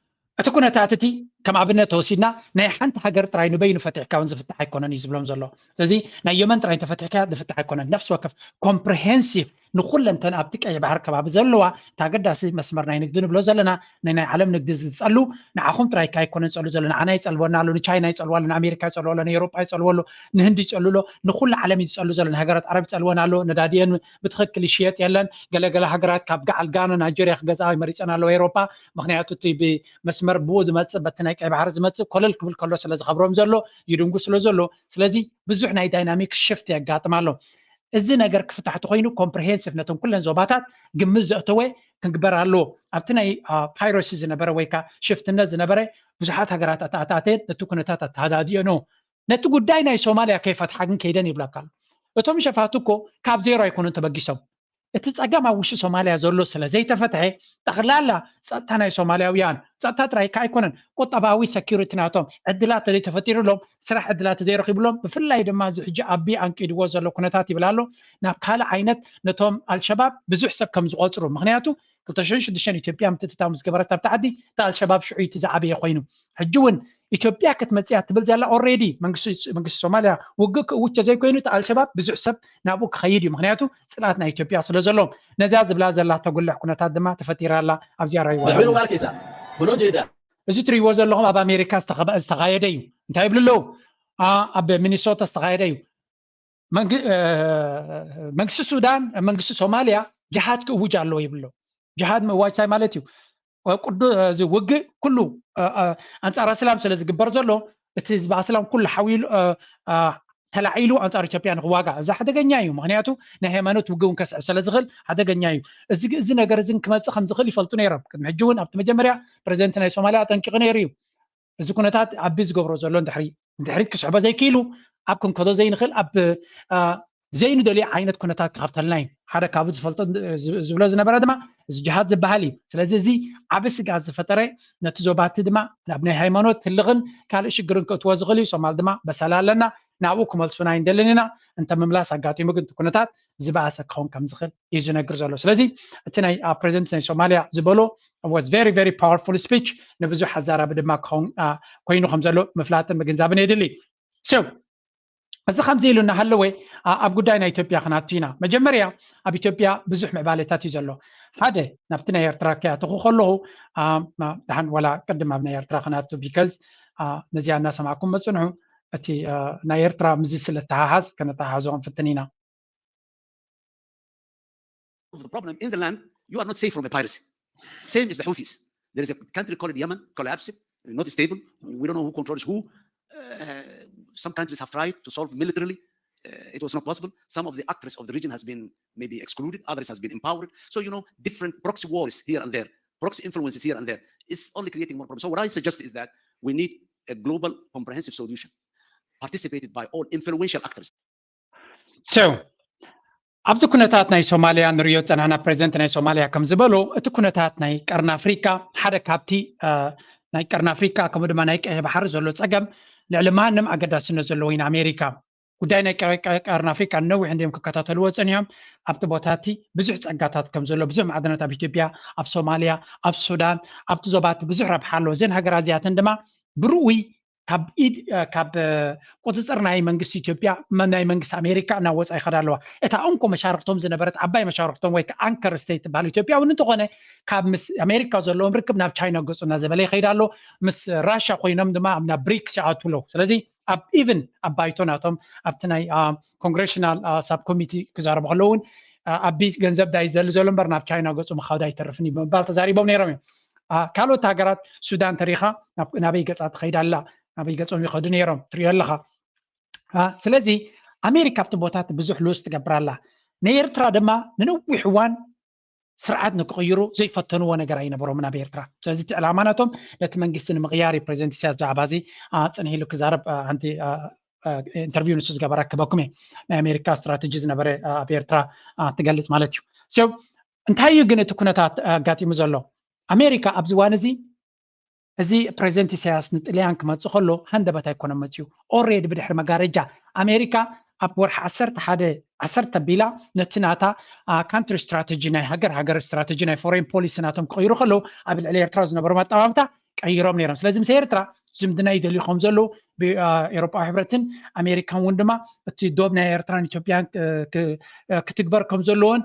እቲ ኩነታት እቲ ከም ኣብነት ተወሲድና ናይ ሓንቲ ሃገር ጥራይ ንበይኑ ፈቲሕካ እውን ዝፍታሕ ኣይኮነን እዩ ዝብሎም ዘሎ። ስለዚ ናይ የመን ጥራይ እንተፈቲሕካ ዝፍታሕ ኣይኮነን። ነፍሲ ወከፍ ኮምፕሪሄንሲቭ ንኩለንተን ኣብቲ ቀይሕ ባሕሪ ከባቢ ዘለዋ እቲ ኣገዳሲ መስመር ናይ ንግዲ ንብሎ ዘለና ናይ ናይ ዓለም ንግዲ ዝጸሉ ንዓኹም ጥራይ ኣይኮነን ጸሉ ዘሎ፣ ንዓና ይጸልወና ኣሎ፣ ንቻይና ይጸልዋ ኣሎ፣ ንኣሜሪካ ይጸልዋ ኣሎ፣ ንኤውሮጳ ይጸልዎ ኣሎ፣ ንህንዲ ይጸሉ ኣሎ፣ ንኩሉ ዓለም እዩ ዝጸሉ ዘሎ። ንሃገራት ዓረብ ይጸልወን ኣሎ፣ ነዳዲየን ብትኽክል ይሽየጥ የለን። ገለገለ ሃገራት ካብ ገዓል ጋና ናይጀርያ ክገዝኣ መሪጸን ኣለዋ ኤውሮጳ። ምክንያቱ እቲ ብመስመር ብኡ ዝመጽእ በቲ ናይ ቀይ ባሕሪ ዝመጽእ ኮለል ክብል ከሎ ስለ ዝኸብሮም ዘሎ ይድንጉ ስለ ዘሎ ስለዚ ብዙሕ ናይ ዳይናሚክ ሽፍት የጋጥም ኣሎ። እዚ ነገር ክፍታሕ ተኮይኑ ኮምፕሪሄንሲቭ ነቶም ኩለን ዞባታት ግምት ዘእተወ ክንግበር ኣለዎ። ኣብቲ ናይ ፓይረሲ ዝነበረ ወይ ከዓ ሽፍትነት ዝነበረ ብዙሓት ሃገራት ኣተኣታተን ነቲ ኩነታት ኣተሃዳዲኦ ነው። ነቲ ጉዳይ ናይ ሶማልያ ከይፈትሓ ግን ከይደን ይብለካ ኣሎ። እቶም ሸፋቱ እኮ ካብ ዜሮ ኣይኮኑን ተበጊሶም። እቲ ፀገም ኣብ ውሽጢ ሶማልያ ዘሎ ስለ ዘይተፈትሐ ጠቕላላ ፀጥታ ናይ ሶማልያውያን ፀጥታ ጥራይ ከ ኣይኮነን ቁጠባዊ ሰኪሪቲ ናቶም ዕድላት ተዘይተፈጢሩሎም ስራሕ ዕድላት ተዘይረኪብሎም ብፍላይ ድማ እዚ ሕጂ ኣቢ ኣንቂድዎ ዘሎ ኩነታት ይብል ኣሎ ናብ ካልእ ዓይነት ነቶም ኣልሸባብ ብዙሕ ሰብ ከም ዝቆፅሩ ምክንያቱ ክልተ ሽሕን ሽዱሽተን ኢትዮጵያ ምትእትታው ምስ ገበረት ኣብቲ ዓዲ እቲ ኣልሸባብ ሽዑ እቲ ዝዓበየ ኮይኑ ሕጂ እውን ኢትዮጵያ ክትመፅያ ትብል ዘላ ኦሬዲ መንግስቲ ሶማልያ ውግእ ክእውጅ ተዘይኮይኑ እቲ ኣልሸባብ ብዙሕ ሰብ ናብኡ ክኸይድ እዩ ምክንያቱ ፅላት ናይ ኢትዮጵያ ስለ ዘለዎም ነዚያ ዝብላ ዘላ ተጉልሕ ኩነታት ድማ ተፈጢራ ኣላ ኣብዚኣ ራይዋ እዚ ትሪእዎ ዘለኹም ኣብ ኣሜሪካ ዝተኻየደ እዩ እንታይ ይብሉ ኣለዉ ኣብ ሚኒሶታ ዝተኻየደ እዩ መንግስቲ ሱዳን መንግስቲ ሶማልያ ጅሃድ ክእውጅ ኣለዎ ይብሎ ጅሃድ ምእዋጅ እንታይ ማለት እዩ ቅዱ እዚ ውግእ ኩሉ ኣንፃር ኣስላም ስለ ዝግበር ዘሎ እቲ ህዝቢ ኣስላም ኩሉ ሓዊሉ ተላዒሉ ኣንፃር ኢትዮጵያ ንክዋጋእ እዚ ሓደገኛ እዩ ምክንያቱ ናይ ሃይማኖት ውግእ እውን ከስዕብ ስለ ዝኽእል ሓደገኛ እዩ እዚ እዚ ነገር እዚ ክመፅእ ከም ዝኽእል ይፈልጡ ነይሮም ቅድሚ ሕጂ እውን ኣብቲ መጀመርያ ፕሬዚደንት ናይ ሶማልያ ኣጠንቂቑ ነይሩ እዩ እዚ ኩነታት ኣቢ ዝገብሮ ዘሎ እንድሕሪ እንድሕሪት ክስሕቦ ዘይክኢሉ ኣብ ክንከዶ ዘይንኽእል ኣብ ዘይንደልዮ ዓይነት ኩነታት ክኸፍተልና እዩ ሓደ ካብኡ ዝፈልጦ ዝብሎ ዝነበረ ድማ እዚ ጅሃድ ዝበሃል እዩ ስለዚ እዚ ዓብ ስግኣት ዝፈጠረ ነቲ ዞባቲ ድማ ናብ ናይ ሃይማኖት ህልኽን ካልእ ሽግርን ክእትዎ ዝኽእል እዩ ሶማል ድማ በሰላ ኣለና ናብኡ ክመልሱና ኣይንደልን ኢና እንተ ምምላስ ኣጋጢሙ ግን ኩነታት ዝበኣሰ ክኸውን ከም ዝኽእል እዩ ዝነግር ዘሎ ስለዚ እቲ ናይ ፕሬዚደንት ናይ ሶማልያ ዝበሎ was very very powerful speech ንብዙሕ ኣዛራቢ ድማ ክኸውን ኮይኑ ከም ዘሎ ምፍላጥን ምግንዛብን የድሊ so እዚ ከምዚ ኢሉ እናሃለወ ኣብ ጉዳይ ናይ ኢትዮጵያ ክናቱ ኢና መጀመርያ ኣብ ኢትዮጵያ ብዙሕ ምዕባሌታት እዩ ዘሎ ሓደ ናብቲ ናይ ኤርትራ ከያተኹ ከለኹ ደሓን ወላ ቅድም ኣብ ናይ ኤርትራ ክናቱ because ነዚኣ እናሰማዕኩም መፅንሑ እቲ ናይ ኤርትራ ምዚ ስለ ተሓሓዝ ከነተሓሓዞ ክንፍትን ኢና of the problem in the land, you are not safe from a piracy. Same is the Houthis. There is a country called Yemen, collapsed, not stable. We don't know who controls who. Uh, some countries have tried to solve militarily. Uh, it was not possible. Some of the actors of the region has been maybe excluded, others has been empowered. So, you know, different proxy wars here and there, proxy influences here and there is only creating more problems. So what I suggest is that we need a global comprehensive solution participated by all influential actors. So ኣብዚ ኩነታት ናይ ሶማልያ ንሪኦ ፀናሕና ፕሬዚደንት ናይ ሶማልያ ከም ዝበሎ እቲ ኩነታት ናይ ቀርኒ ኣፍሪካ ሓደ ካብቲ ናይ ቀርኒ ኣፍሪካ ከምኡ ድማ ናይ ቀይሕ ባሕሪ ዘሎ ፀገም ልዕሊ ማንም ኣገዳስነት ዘለዎ እዩ ንኣሜሪካ ጉዳይ ናይ ቀርኒ ኣፍሪካ ነዊሕ እንዲዮም ክከታተልዎ ፀኒሖም ኣብቲ ቦታ እቲ ብዙሕ ፀጋታት ከም ዘሎ ብዙሕ ማዕድናት ኣብ ኢትዮጵያ ኣብ ሶማልያ ኣብ ሱዳን ኣብቲ ዞባ እቲ ብዙሕ ረብሓ ኣለዎ እዘን ሃገራት እዚኣተን ድማ ብርኡይ ካብ ኢድ ካብ ቁፅፅር ናይ መንግስቲ ኢትዮጵያ ናይ መንግስቲ ኣሜሪካ እናወፃ ይኸዳ ኣለዋ እታ እንኮ መሻርክቶም ዝነበረት ዓባይ መሻርክቶም ወይ ኣንከር ስቴት ትበሃል ኢትዮጵያ እውን እንተኾነ ካብ ምስ ኣሜሪካ ዘለዎም ርክብ ናብ ቻይና ገፁ እናዘበለ ይኸይድ ኣሎ ምስ ራሻ ኮይኖም ድማ ናብ ብሪክስ ይኣቱ ኣለዉ ስለዚ ኣብ ኢቭን ኣብ ባይቶ ናቶም ኣብቲ ናይ ኮንግሬሽናል ሳብ ኮሚቲ ክዛረቡ ከለዉ እውን ኣቢ ገንዘብ ዳይ ዘሊ ዘሎ እምበር ናብ ቻይና ገፁ ምኻድ ኣይተርፍን እዩ ብምባል ተዛሪቦም ነይሮም እዮም ካልኦት ሃገራት ሱዳን ተሪኻ ናበይ ገፃ ትኸይድ ኣላ ናበይ ገፆም ይኸዱ ነይሮም ትሪኦ ኣለኻ ስለዚ ኣሜሪካ ኣብቲ ቦታት ብዙሕ ሉስ ትገብር ኣላ ንኤርትራ ድማ ንነዊሕ እዋን ስርዓት ንክቕይሩ ዘይፈተንዎ ነገር ኣይነበሮምን ኣብ ኤርትራ ስለዚ እቲ ዕላማ ናቶም ነቲ መንግስቲ ንምቕያር እዩ ፕሬዚደንት ኢሳያስ ብዛዕባ እዚ ፅንሕ ኢሉ ክዛረብ ሓንቲ ኢንተርቪው ንሱ ዝገበረ ክበኩም እየ ናይ ኣሜሪካ ስትራተጂ ዝነበረ ኣብ ኤርትራ ትገልፅ ማለት እዩ so እንታይ እዩ ግን እቲ ኩነታት ኣጋጢሙ ዘሎ ኣሜሪካ ኣብዚ ዋን እዚ እዚ ፕሬዚደንት ኢሳያስ ንጥልያን ክመፅእ ከሎ ሃንደበት ኣይኮነ መፅዩ ኦሬዲ ብድሕሪ መጋረጃ ኣሜሪካ ኣብ ወርሒ ዓሰርተ ሓደ ዓሰርተ ቢላ ነቲ ናታ ካንትሪ ስትራተጂ ናይ ሃገር ሃገር ስትራተጂ ናይ ፎሬን ፖሊሲ ናቶም ክቕይሩ ከለዉ ኣብ ልዕሊ ኤርትራ ዝነበሮም ኣጠማምታ ቀይሮም ነይሮም። ስለዚ ምስ ኤርትራ ዝምድና ይደልዩ ከም ዘለዉ ብኤሮፓዊ ሕብረትን ኣሜሪካን እውን ድማ እቲ ዶብ ናይ ኤርትራን ኢትዮጵያን ክትግበር ከም ዘለዎን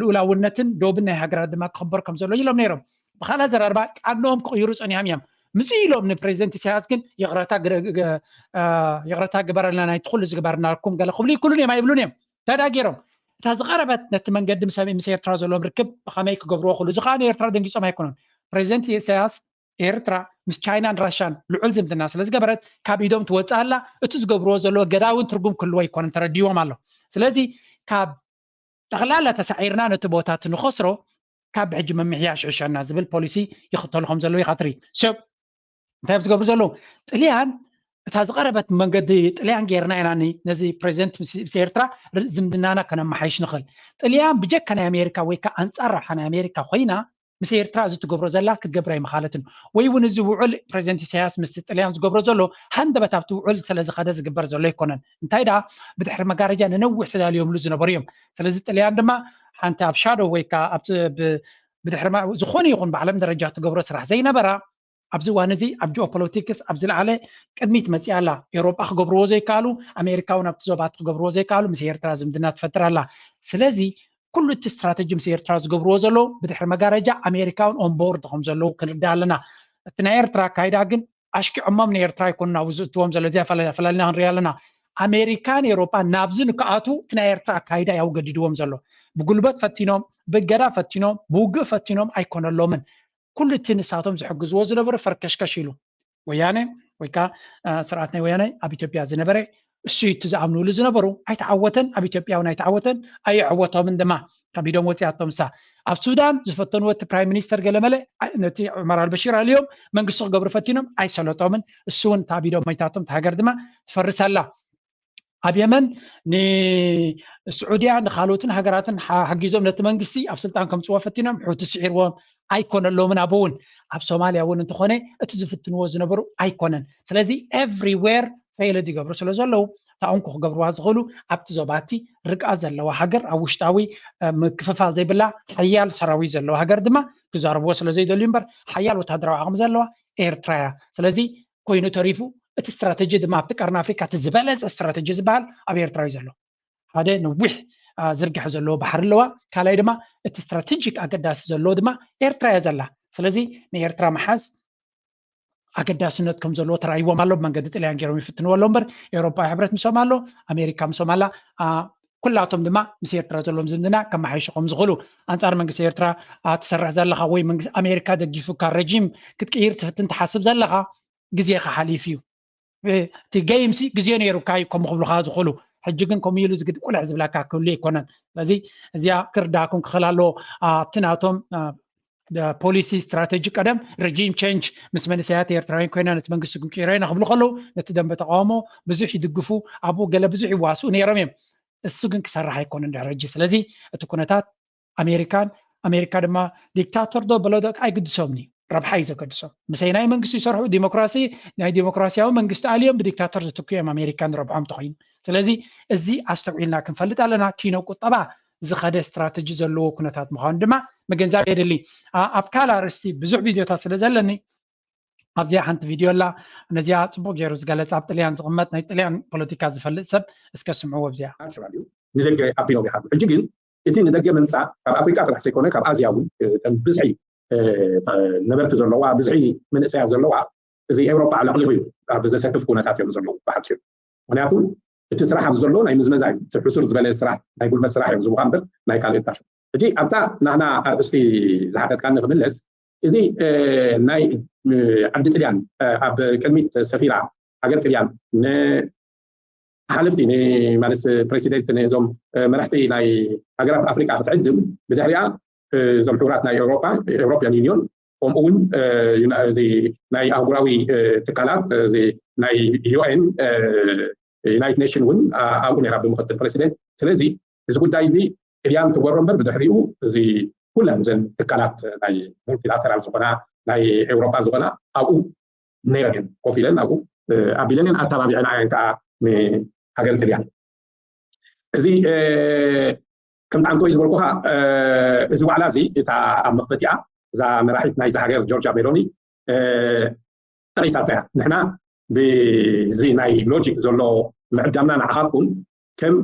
ልኡላውነትን ዶብን ናይ ሃገራት ድማ ክኽበር ከም ዘለዎ ኢሎም ነይሮም። ብካልእ ኣዘራርባ ቃልኦም ክቕይሩ ጸኒሖም እዮም። ምስ ኢሎም ንፕሬዚደንት ኢሳያስ ግን ይቕረታ ግበረልና፣ ናይቲ ኩሉ ዝግበርናልኩም ገለ ክብሉ ይክሉን እዮም ኣይብሉን እዮም። እንታይ ደኣ ገይሮም እታ ዝቐረበት ነቲ መንገዲ ምስ ኤርትራ ዘለዎም ርክብ ብኸመይ ክገብርዎ ክሉ እዚ ከዓ ንኤርትራ ደንጊጾም ኣይኮኑን። ፕሬዚደንት ኢሳያስ ኤርትራ ምስ ቻይናን ራሻን ልዑል ዝምድና ስለ ዝገበረት ካብ ኢዶም ትወፅእ ኣላ። እቲ ዝገብርዎ ዘለዎ ገዳውን ትርጉም ክህልዎ ኣይኮነን፣ ተረዲዎም ኣሎ። ስለዚ ካብ ጠቕላላ ተሳዒርና ነቲ ቦታ እቲ ንኸስሮ ካብ ሕጂ ምምሕያሽ ሕሸና ዝብል ፖሊሲ ይኽተሉ ከም ዘለዉ ኢኻ ትርኢ። ሰብ እንታይ ዝገብሩ ዘለዉ ጥልያን እታ ዝቐረበት መንገዲ ጥልያን ጌርና ኢና ነዚ ፕሬዚደንት ምስ ኤርትራ ዝምድናና ከነመሓይሽ ንኽእል። ጥልያን ብጀካ ናይ ኣሜሪካ ወይ ከዓ ኣንፃር ረብሓ ናይ ኣሜሪካ ኮይና ምስ ኤርትራ እዚ ትገብሮ ዘላ ክትገብር ኣይምኻለትን ወይ እውን እዚ ውዕል ፕሬዚደንት ኢሳያስ ምስ ጥልያን ዝገብሮ ዘሎ ሃንደበት ኣብቲ ውዕል ስለዝኸደ ዝግበር ዘሎ ኣይኮነን። እንታይ ደኣ ብድሕሪ መጋረጃ ንነዊሕ ተዳልዮምሉ ዝነበሩ እዮም። ስለዚ ጥልያን ድማ ሓንቲ ኣብ ሻዶ ወይ ከዓ ብድሕሪ ዝኾነ ይኹን ብዓለም ደረጃ ትገብሮ ስራሕ ዘይነበራ ኣብዚ እዋን እዚ ኣብ ጂኦፖለቲክስ ኣብ ዝለዓለ ቅድሚት መፂኣ ኣላ። ኤውሮጳ ክገብርዎ ዘይከኣሉ ኣሜሪካ እውን ኣብቲ ዞባት ክገብርዎ ዘይከኣሉ ምስ ኤርትራ ዝምድና ትፈጥር ኣላ። ስለዚ ኩሉ እቲ ስትራተጂ ምስ ኤርትራ ዝገብርዎ ዘለዉ ብድሕሪ መጋረጃ ኣሜሪካ እውን ኦንቦርድ ከም ዘለዉ ክንርዳእ ኣለና። እቲ ናይ ኤርትራ ኣካይዳ ግን ኣሽኪዖሞም ንኤርትራ ኣይኮኑን ኣብኡ ዝእትዎም ዘሎ። እዚኣ ፈላሊና ክንሪኣ ኣለና። ኣሜሪካን ኤውሮጳን ናብዚ ንክኣቱ እቲ ናይ ኤርትራ ኣካይዳ ያው ገዲድዎም ዘሎ። ብጉልበት ፈቲኖም፣ ብእገዳ ፈቲኖም፣ ብውግእ ፈቲኖም ኣይኮነሎምን። ኩሉ እቲ ንሳቶም ዝሕግዝዎ ዝነበሩ ፈርከሽከሽ ኢሉ ወያነ ወይ ከዓ ስርዓት ናይ ወያነ ኣብ ኢትዮጵያ ዝነበረ እሱ እቲ ዝኣምኑሉ ዝነበሩ ኣይተዓወተን። ኣብ ኢትዮጵያ እውን ኣይተዓወተን፣ ኣይዕወቶምን ድማ ካብ ኢዶም ወፂኣቶም። እሳ ኣብ ሱዳን ዝፈተንዎ እቲ ፕራይም ሚኒስተር ገለመለ ነቲ ዑመር ኣልበሽር ኣልዮም መንግስቲ ክገብሩ ፈቲኖም ኣይሰለጦምን። እሱ እውን ካብ ኢዶም መይታቶም እቲ ሃገር ድማ ትፈርስ ኣላ። ኣብ የመን ንስዑድያ ንካልኦትን ሃገራትን ሓጊዞም ነቲ መንግስቲ ኣብ ስልጣን ከምፅዎ ፈቲኖም፣ ሑቲ ስዒርዎም ኣይኮነሎምን። ኣብኡ እውን ኣብ ሶማልያ እውን እንተኾነ እቲ ዝፍትንዎ ዝነበሩ ኣይኮነን። ስለዚ ኤቭሪዌር ፌይልድ ይገብሩ ስለ ዘለዉ እታ እንኮ ክገብርዋ ዝኽእሉ ኣብቲ ዞባቲ ርግኣ ዘለዋ ሃገር ኣብ ውሽጣዊ ምክፍፋል ዘይብላ ሓያል ሰራዊት ዘለዋ ሃገር ድማ ክዛረብዎ ስለ ዘይደልዩ እምበር ሓያል ወታደራዊ ዓቕሚ ዘለዋ ኤርትራ እያ። ስለዚ ኮይኑ ተሪፉ እቲ ስትራተጂ ድማ ኣብቲ ቀርኒ ኣፍሪካ እቲ ዝበለፀ ስትራተጂ ዝበሃል ኣብ ኤርትራ እዩ ዘሎ። ሓደ ነዊሕ ዝርግሐ ዘለዎ ባሕሪ ኣለዋ። ካልኣይ ድማ እቲ ስትራቴጂክ ኣገዳሲ ዘለዎ ድማ ኤርትራ እያ ዘላ። ስለዚ ንኤርትራ መሓዝ ኣገዳስነት ከም ዘለዎ ተራእይዎም ኣሎ። ብመንገዲ ጥልያን ገይሮም ይፍትንዎ ኣለዉ እምበር ኤውሮፓዊ ሕብረት ምሶም ኣሎ፣ ኣሜሪካ ምሶም ኣላ። ኩላቶም ድማ ምስ ኤርትራ ዘለዎም ዝምድና ከመሓይሹ ከም ዝኽእሉ ኣንፃር መንግስቲ ኤርትራ ትሰርሕ ዘለኻ ወይ ኣሜሪካ ደጊፉካ ረጂም ክትቅይር ትፍትን ትሓስብ ዘለኻ ግዜኻ ሓሊፉ እዩ። እቲ ገይምሲ ግዜ ነይሩካ እዩ ከምኡ ክብሉካ ዝኽእሉ። ሕጂ ግን ከምኡ ኢሉ ዝግድ ቁልሕ ዝብለካ ክህሉ ኣይኮነን። ስለዚ እዚኣ ክርዳእኩም ክኽእል ኣለዎ። ኣብቲ ናቶም ፖሊሲ ስትራተጂ ቀደም ረጂም ቸንጅ ምስ መንእሰያት ኤርትራውያን ኮይና ነቲ መንግስቲ ክንቅይሮ ኢና ክብሉ ከለዉ ነቲ ደንበ ተቃውሞ ብዙሕ ይድግፉ። ኣብኡ ገለ ብዙሕ ይዋስኡ ነይሮም እዮም። እሱ ግን ክሰርሕ ኣይኮነን ድሕሪ ሕጂ። ስለዚ እቲ ኩነታት ኣሜሪካን ኣሜሪካ ድማ ዲክታተር ዶ በሎ ዶ ኣይግድሶምን እዩ። ረብሓ እዩ ዘገድሶም። ምሰይ ናይ መንግስቲ ይሰርሑ ዲሞክራሲ ናይ ዲሞክራሲያዊ መንግስቲ ኣልዮም ብዲክታተር ዝትኩ እዮም ኣሜሪካ ንረብሖም ተኮይኑ። ስለዚ እዚ ኣስተውዒልና ክንፈልጥ ኣለና። ኪኖ ቁጠባ ዝኸደ ስትራተጂ ዘለዎ ኩነታት ምዃኑ ድማ ምግንዛብ የድሊ። ኣብ ካልእ ኣርእስቲ ብዙሕ ቪድዮታት ስለ ዘለኒ ኣብዚኣ ሓንቲ ቪድዮ ኣላ። ነዚኣ ፅቡቅ ገይሩ ዝገለፅ ኣብ ጥልያን ዝቕመጥ ናይ ጥልያን ፖለቲካ ዝፈልጥ ሰብ እስከ ስምዕዎ ኣብዚኣ። ንደገ ኣቢሎም ይሃሉ። ሕጂ ግን እቲ ንደገ ምምፃእ ካብ ኣፍሪቃ ጥራሕ ዘይኮነ ካብ ኣዝያ እውን ብዝሒ ነበርቲ ዘለዋ ብዝሒ መንእሰያት ዘለዋ እዚ ኤውሮጳ ኣዕለቕሊቑ እዩ። ኣብ ዘሰክፍ ኩነታት እዮም ዘለዉ ብሓፂሩ። ምክንያቱ እቲ ስራሕ ኣብዚ ዘሎ ናይ ምዝመዛ እዩ። እቲ ሕሱር ዝበለ ስራሕ ናይ ጉልበት ስራሕ እዮም ዝብኻ እምበር ናይ ካልእ ታሽ። ሕጂ ኣብታ ናህና ኣርእስቲ ዝሓተትካኒ ክምለስ እዚ ናይ ዓዲ ጥልያን ኣብ ቅድሚት ሰፊራ ሃገር ጥልያን ሓለፍቲ ማለት ፕሬሲደንት ነዞም መራሕቲ ናይ ሃገራት ኣፍሪቃ ክትዕድም ብድሕሪኣ እዞም ሕቡራት ናይ ኤውሮፓ ኤውሮፒያን ዩኒዮን ከምኡ እውን ናይ ኣህጉራዊ ትካላት ናይ ዩኤን ዩናይትድ ኔሽን እውን ኣብኡ ነራ ብምክትል ፕሬሲደንት። ስለዚ እዚ ጉዳይ እዚ ጥልያን ትጎሮ እምበር ብድሕሪኡ እዚ ኩለን እዘን ትካላት ናይ ሙልቲላተራል ዝኾና ናይ ኤውሮፓ ዝኾና ኣብኡ ነይረን እየን ኮፍ ኢለን ኣብኡ ኣቢለን እየን ኣተባቢዐን እየን ከዓ ንሃገር ጥልያን። እዚ ከም ጣንኮ ዝበልኩኻ እዚ ዋዕላ እዚ እታ ኣብ መኽፈቲኣ እዛ መራሒት ናይዚ ሃገር ጆርጃ ሜሎኒ ጠቂሳቶ እያ። ንሕና ብዚ ናይ ሎጂክ ዘሎ ምዕዳምና ንዓኻትኩም ከም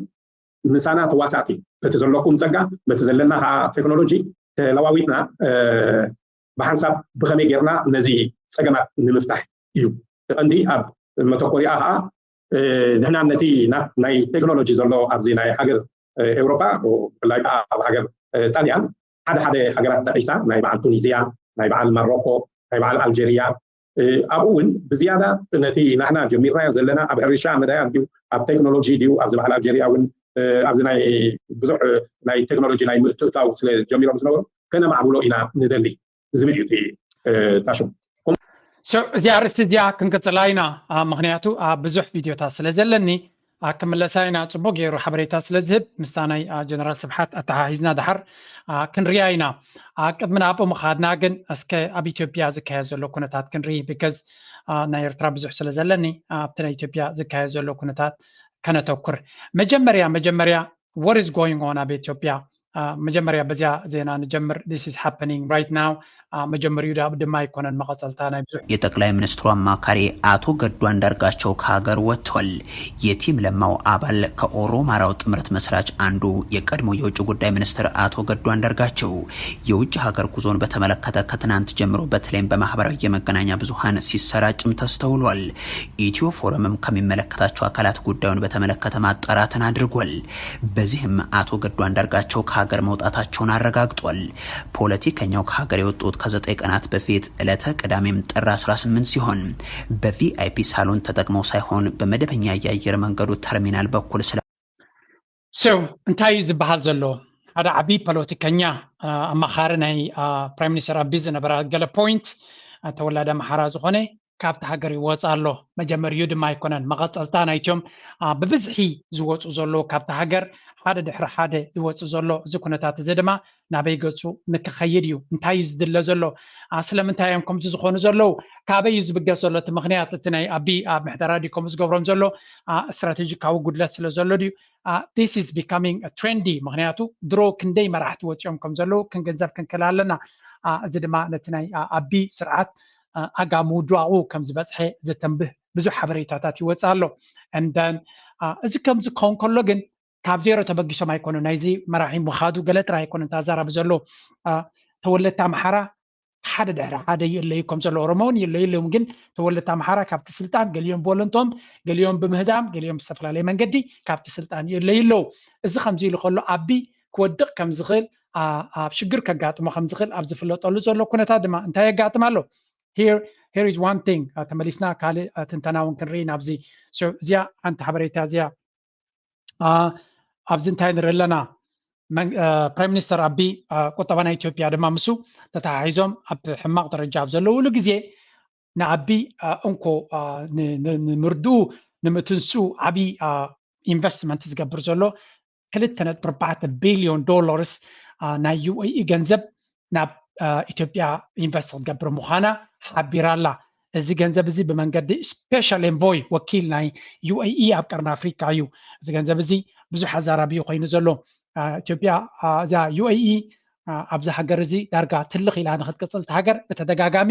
ምሳና ተዋሳእቲ በቲ ዘለኩም ጸጋ፣ በቲ ዘለና ከዓ ቴክኖሎጂ ተለዋዊጥና ብሓንሳብ ብኸመይ ጌርና ነዚ ጸገማት ንምፍታሕ እዩ ቀንዲ ኣብ መተኮሪኣ ከዓ። ንሕና ነቲ ናይ ቴክኖሎጂ ዘሎ ኣብዚ ናይ ሃገር ኤውሮፓ፣ ብፍላይ ከዓ ኣብ ሃገር ጣልያን ሓደ ሓደ ሃገራት ጠቂሳ፣ ናይ በዓል ቱኒዝያ፣ ናይ በዓል ማሮኮ፣ ናይ በዓል ኣልጀርያ፣ ኣብኡ እውን ብዝያዳ ነቲ ናሕና ጀሚርናዮ ዘለና ኣብ ሕርሻ መዳያ ድዩ ኣብ ቴክኖሎጂ ድዩ ኣብዚ በዓል ኣልጀርያ እውን ኣብዚ ናይ ብዙሕ ናይ ቴክኖሎጂ ናይ ምትእታው ስለ ጀሚሮም ዝነበሩ ከነማዕብሎ ኢና ንደሊ ዝብል እዩ እቲ ታሽም። እዚኣ ኣርእስቲ እዚኣ ክንቅፅላ ኢና፣ ምክንያቱ ኣብ ብዙሕ ቪድዮታት ስለ ዘለኒ ክምለሳ ኢና። ፅቡቅ ገይሩ ሓበሬታ ስለ ዝህብ ምስታ ናይ ጀነራል ስብሓት ኣተሓሒዝና ድሓር ክንሪኣ ኢና። ቅድሚ ናብኡ ምኻድና ግን እስከ ኣብ ኢትዮጵያ ዝካየድ ዘሎ ኩነታት ክንርኢ፣ because ናይ ኤርትራ ብዙሕ ስለ ዘለኒ ኣብቲ ናይ ኢትዮጵያ ዝካየድ ዘሎ ኩነታት ከነተኩር። መጀመርያ መጀመርያ what is going on ኣብ ኢትዮጵያ? መጀመርያ በዚያ ዜና ንጀምር። This is happening right now። መጀመሪኡ ድማ ኣይኮነን መቐፀልታ ናይ ብዙሕ። የጠቅላይ ሚኒስትሩ አማካሪ አቶ ገዱ አንዳርጋቸው ከሀገር ወጥቷል። የቲም ለማው አባል ከኦሮማራው ጥምረት መስራች አንዱ የቀድሞ የውጭ ጉዳይ ሚኒስትር አቶ ገዱ አንዳርጋቸው የውጭ ሀገር ጉዞን በተመለከተ ከትናንት ጀምሮ በተለይም በማህበራዊ የመገናኛ ብዙሀን ሲሰራጭም ተስተውሏል። ኢትዮ ፎረምም ከሚመለከታቸው አካላት ጉዳዩን በተመለከተ ማጣራትን አድርጓል። በዚህም አቶ ገዱ አንዳርጋቸው ከሀገር መውጣታቸውን አረጋግጧል። ፖለቲከኛው ከሀገር የወጡት ከዘጠኝ ቀናት በፊት ዕለተ ቅዳሜም ጥር አስራ ስምንት ሲሆን በቪአይፒ ሳሎን ተጠቅመው ሳይሆን በመደበኛ የአየር መንገዱ ተርሚናል በኩል ስለ So እንታይ እዩ ዝበሃል ዘሎ? ሓደ ዓብዪ ፖለቲከኛ፣ ኣማኻሪ ናይ ፕራይም ሚኒስተር ኣቢ ዝነበረ ገለ ፖይንት፣ ተወላዲ ኣምሓራ ዝኾነ ካብቲ ሃገር ይወፅ ኣሎ። መጀመሪኡ ድማ ኣይኮነን፣ መቐፀልታ ናይቶም ብብዝሒ ዝወፁ ዘለዉ ካብቲ ሃገር ሓደ ድሕሪ ሓደ ዝወፁ ዘሎ። እዚ ኩነታት እዚ ድማ ናበይ ገፁ ንክኸይድ እዩ? እንታይ እዩ ዝድለ ዘሎ? ስለምንታይ እዮም ከምዚ ዝኾኑ ዘለዉ? ካበይ እዩ ዝብገስ ዘሎ እቲ ምኽንያት? እቲ ናይ ኣቢ ኣብ ምሕደራ ድዩ ከምኡ ዝገብሮም ዘሎ? ስትራቴጂካዊ ጉድለት ስለ ዘሎ ድዩ? This is becoming trendy። ምኽንያቱ ድሮ ክንደይ መራሕቲ ወፂኦም ከም ዘለዉ ክንግንዘብ ክንክእል ኣለና። እዚ ድማ ነቲ ናይ ኣቢ ስርዓት ኣጋ ምውድዋቑ ከም ዝበፅሐ ዘተንብህ ብዙሕ ሓበሬታታት ይወፅእ ኣሎ። And then እዚ ከምዚ ክኸውን ከሎ ግን ካብ ዜሮ ተበጊሶም ኣይኮኑ። ናይዚ መራሒ ምኻዱ ገለ ጥራይ ኣይኮነ እንተ ኣዛራቢ ዘሎ። ተወለድቲ ኣምሓራ ሓደ ድሕሪ ሓደ ይእለዩ ከም ዘሎ፣ ኦሮሞ እውን ይእለዩ ኣለዎም። ግን ተወለድቲ ኣምሓራ ካብቲ ስልጣን ገሊኦም ብወለንቶም፣ ገሊኦም ብምህዳም፣ ገሊኦም ብዝተፈላለየ መንገዲ ካብቲ ስልጣን ይእለዩ ኣለዉ። እዚ ከምዚ ኢሉ ከሎ ኣቢ ክወድቕ ከም ዝኽእል፣ ኣብ ሽግር ከጋጥሞ ከም ዝኽእል ኣብ ዝፍለጠሉ ዘሎ ኩነታት ድማ እንታይ የጋጥም ኣሎ? Here is one thing። ተመሊስና ካልእ ትንተና እውን ክንርኢ ናብዚ። እዚኣ ሓንቲ ሓበሬታ እዚኣ ኣብዚ እንታይ ንርኢ ኣለና? ፕራይም ሚኒስተር ኣቢ ቁጠባ ናይ ኢትዮጵያ ድማ ምሱ ተተሓሒዞም ኣብ ሕማቕ ደረጃ ኣብ ዘለውሉ ግዜ ንኣቢ እንኮ ንምርድኡ ንምትንስኡ ዓብዪ ኢንቨስትመንት ዝገብር ዘሎ ክልተ ነጥቢ ኣርባዕተ ቢልዮን ዶላርስ ናይ ዩኤኢ ገንዘብ ናብ ኢትዮጵያ ኢንቨስት ክትገብር ምዃና ሓቢራ ኣላ። እዚ ገንዘብ እዚ ብመንገዲ ስፔሻል ኤንቮይ ወኪል ናይ ዩኤኢ ኣብ ቀርኒ ኣፍሪካ እዩ። እዚ ገንዘብ እዚ ብዙሕ ኣዛራቢ ኮይኑ ዘሎ። ኢትዮጵያ እዛ ዩኤኢ ኣብዚ ሃገር እዚ ዳርጋ ትልኽ ኢላ ንክትቅፅል እቲ ሃገር ብተደጋጋሚ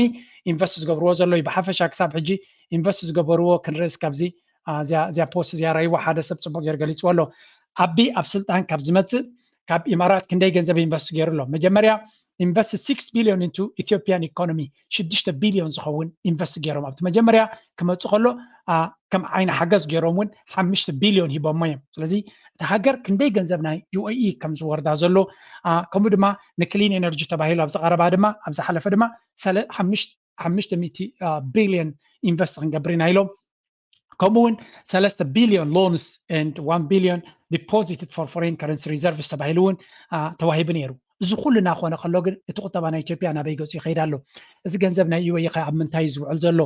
ኢንቨስት ዝገብርዎ ዘሎ እዩ። ብሓፈሻ ክሳብ ሕጂ ኢንቨስት ዝገበርዎ ክንርኢ እስካብዚ እዚኣ ፖስት እዚኣ ረይዎ ሓደ ሰብ ፅቡቅ ገይሩ ገሊፅዎ ኣሎ። ኣቢ ኣብ ስልጣን ካብ ዝመፅእ ካብ ኢማራት ክንደይ ገንዘብ ኢንቨስት ገይሩ ኣሎ? መጀመርያ ኢንቨስት ሲክስ ቢልዮን into ኢትዮጵያን ኢኮኖሚ ሽዱሽተ ቢልዮን ዝኸውን ኢንቨስት ገይሮም ኣብቲ መጀመርያ ክመፁ ከሎ ከም ዓይኒ ሓገዝ ገይሮም እውን ሓሙሽተ ቢልዮን ሂቦሞ እዮም። ስለዚ እቲ ሃገር ክንደይ ገንዘብ ናይ ዩኤኢ ከም ዝወርዳ ዘሎ ከምኡ ድማ ንክሊን ኤነርጂ ተባሂሉ ኣብ ዝቀረባ ድማ ኣብ ዝሓለፈ ድማ ሓሙሽተ ሚእቲ ቢልዮን ኢንቨስት ክንገብር ኢና ኢሎም ከምኡ እውን ሰለስተ ቢልዮን loans and one billion deposited for foreign currency reserves ተባሂሉ እውን ተዋሂቡ ነይሩ። እዚ ኩሉ እናኾነ ከሎ ግን እቲ ቁጠባ ናይ ኢትዮጵያ ናበይ ገፁ ይኸይድ ኣሎ? እዚ ገንዘብ ናይ ዩኤኢ ከ ኣብ ምንታይ እዩ ዝውዕል ዘሎ?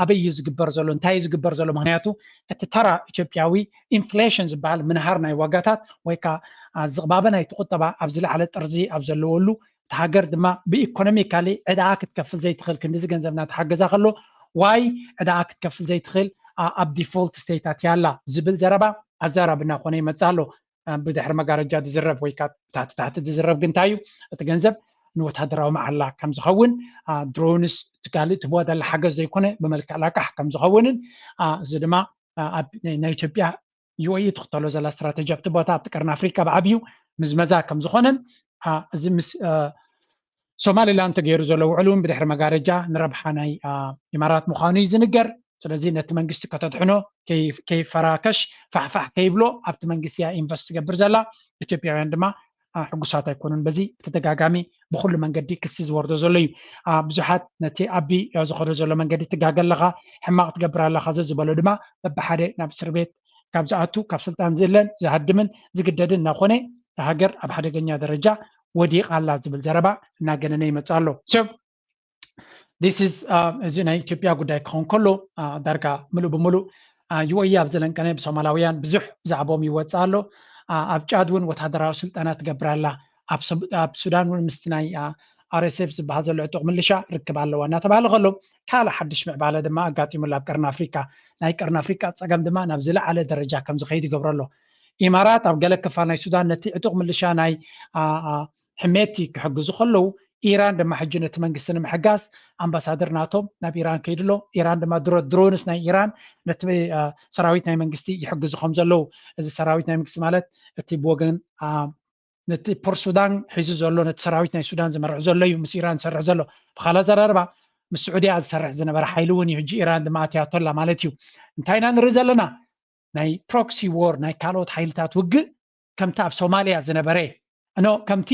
ኣበይ እዩ ዝግበር ዘሎ? እንታይ እዩ ዝግበር ዘሎ? ምክንያቱ እቲ ተራ ኢትዮጵያዊ ኢንፍሌሽን ዝበሃል ምንሃር ናይ ዋጋታት ወይ ከዓ ዝቕባበ ናይቲ ቁጠባ ኣብ ዝለዓለ ጥርዚ ኣብ ዘለወሉ እቲ ሃገር ድማ ብኢኮኖሚካሊ ዕዳኣ ክትከፍል ዘይትኽእል ክንዲዚ ገንዘብ እናተሓገዛ ከሎ ዋይ ዕዳኣ ክትከፍል ዘይትኽእል ኣብ ዲፎልት ስቴት ኣትያ ኣላ ዝብል ዘረባ ኣዛራቢ እናኾነ ይመፅእ ኣሎ። ብድሕሪ መጋረጃ ዝዝረብ ወይ ከዓ ታሕቲ ታሕቲ ዝዝረብ ግን እንታይ እዩ? እቲ ገንዘብ ንወታደራዊ መዓላ ከም ዝኸውን፣ ድሮንስ እቲ ካልእ ትህቦ ዘላ ሓገዝ ዘይኮነ ብመልክዕ ላቃሕ ከም ዝኸውንን፣ እዚ ድማ ኣብ ናይ ኢትዮጵያ ዩ ኤ ኢ ትኽተሎ ዘላ ስትራተጂ ኣብቲ ቦታ ኣብቲ ቀርኒ ኣፍሪቃ ብዓብዩ ምዝመዛ ከም ዝኾነን፣ እዚ ምስ ሶማሊላንድ ተገይሩ ዘሎ ውዕል እውን ብድሕሪ መጋረጃ ንረብሓ ናይ ኢማራት ምዃኑ እዩ ዝንገር። ስለዚ ነቲ መንግስቲ ከተድሕኖ ከይፈራከሽ ፋሕፋሕ ከይብሎ ኣብቲ መንግስቲ እያ ኢንቨስት ትገብር ዘላ። ኢትዮጵያውያን ድማ ሕጉሳት ኣይኮኑን። በዚ ብተደጋጋሚ ብኩሉ መንገዲ ክሲ ዝወርዶ ዘሎ እዩ። ብዙሓት ነቲ ኣቢ ዝኸዶ ዘሎ መንገዲ ትጋገ ኣለኻ፣ ሕማቕ ትገብር ኣለኻ ዘዝበሎ ድማ በብሓደ ናብ እስር ቤት ካብ ዝኣቱ፣ ካብ ስልጣን ዝእለን ዝሃድምን ዝግደድን እናኾነ፣ ሃገር ኣብ ሓደገኛ ደረጃ ወዲቓ ኣላ ዝብል ዘረባ እናገነነ ይመጽእ ኣሎ። So this is እዚ ናይ ኢትዮጵያ ጉዳይ ክኸውን ከሎ፣ ዳርጋ ምሉእ ብምሉእ ዩ ኤ ኢ ኣብ ዘለንቀነ ብሶማላውያን ብዙሕ ብዛዕባኦም ይወጽእ ኣሎ። ኣብ ጫድ እውን ወታደራዊ ስልጠና ትገብር ኣላ። ኣብ ሱዳን እውን ምስቲ ናይ ኣር ኤስ ኤፍ ዝበሃል ዘሎ ዕጡቕ ምልሻ ርክብ ኣለዋ እናተባሃለ ከሎ፣ ካልእ ሓድሽ ምዕባለ ድማ ኣጋጢሙላ ኣብ ቀርኒ ኣፍሪቃ። ናይ ቀርኒ ኣፍሪቃ ጸገም ድማ ናብ ዝለዓለ ደረጃ ከም ዝኸይድ ይገብሮ ኣሎ። ኢማራት ኣብ ገለ ክፋል ናይ ሱዳን ነቲ ዕጡቕ ምልሻ ናይ ሕሜቲ ክሕግዙ ከለዉ፣ ኢራን ድማ ሕጂ ነቲ መንግስቲ ንምሕጋዝ ኣምባሳደር ናቶም ናብ ኢራን ከይዱ ኣሎ። ኢራን ድማ ድሮ ድሮንስ ናይ ኢራን ነቲ ሰራዊት ናይ መንግስቲ ይሕግዙ ከም ዘለዉ፣ እዚ ሰራዊት ናይ መንግስቲ ማለት እቲ ብወገን ነቲ ፖርት ሱዳን ሒዙ ዘሎ፣ ነቲ ሰራዊት ናይ ሱዳን ዝመርሕ ዘሎ እዩ ምስ ኢራን ዝሰርሕ ዘሎ። ብኻልእ ኣዘራርባ ምስ ስዑድያ ዝሰርሕ ዝነበረ ሓይሊ እውን እዩ ሕጂ ኢራን ድማ ኣትያቶ ኣላ ማለት እዩ። እንታይ ኢና ንርኢ ዘለና? ናይ ፕሮክሲ ዎር ናይ ካልኦት ሓይልታት ውግእ ከምቲ ኣብ ሶማልያ ዝነበረ እኖ ከምቲ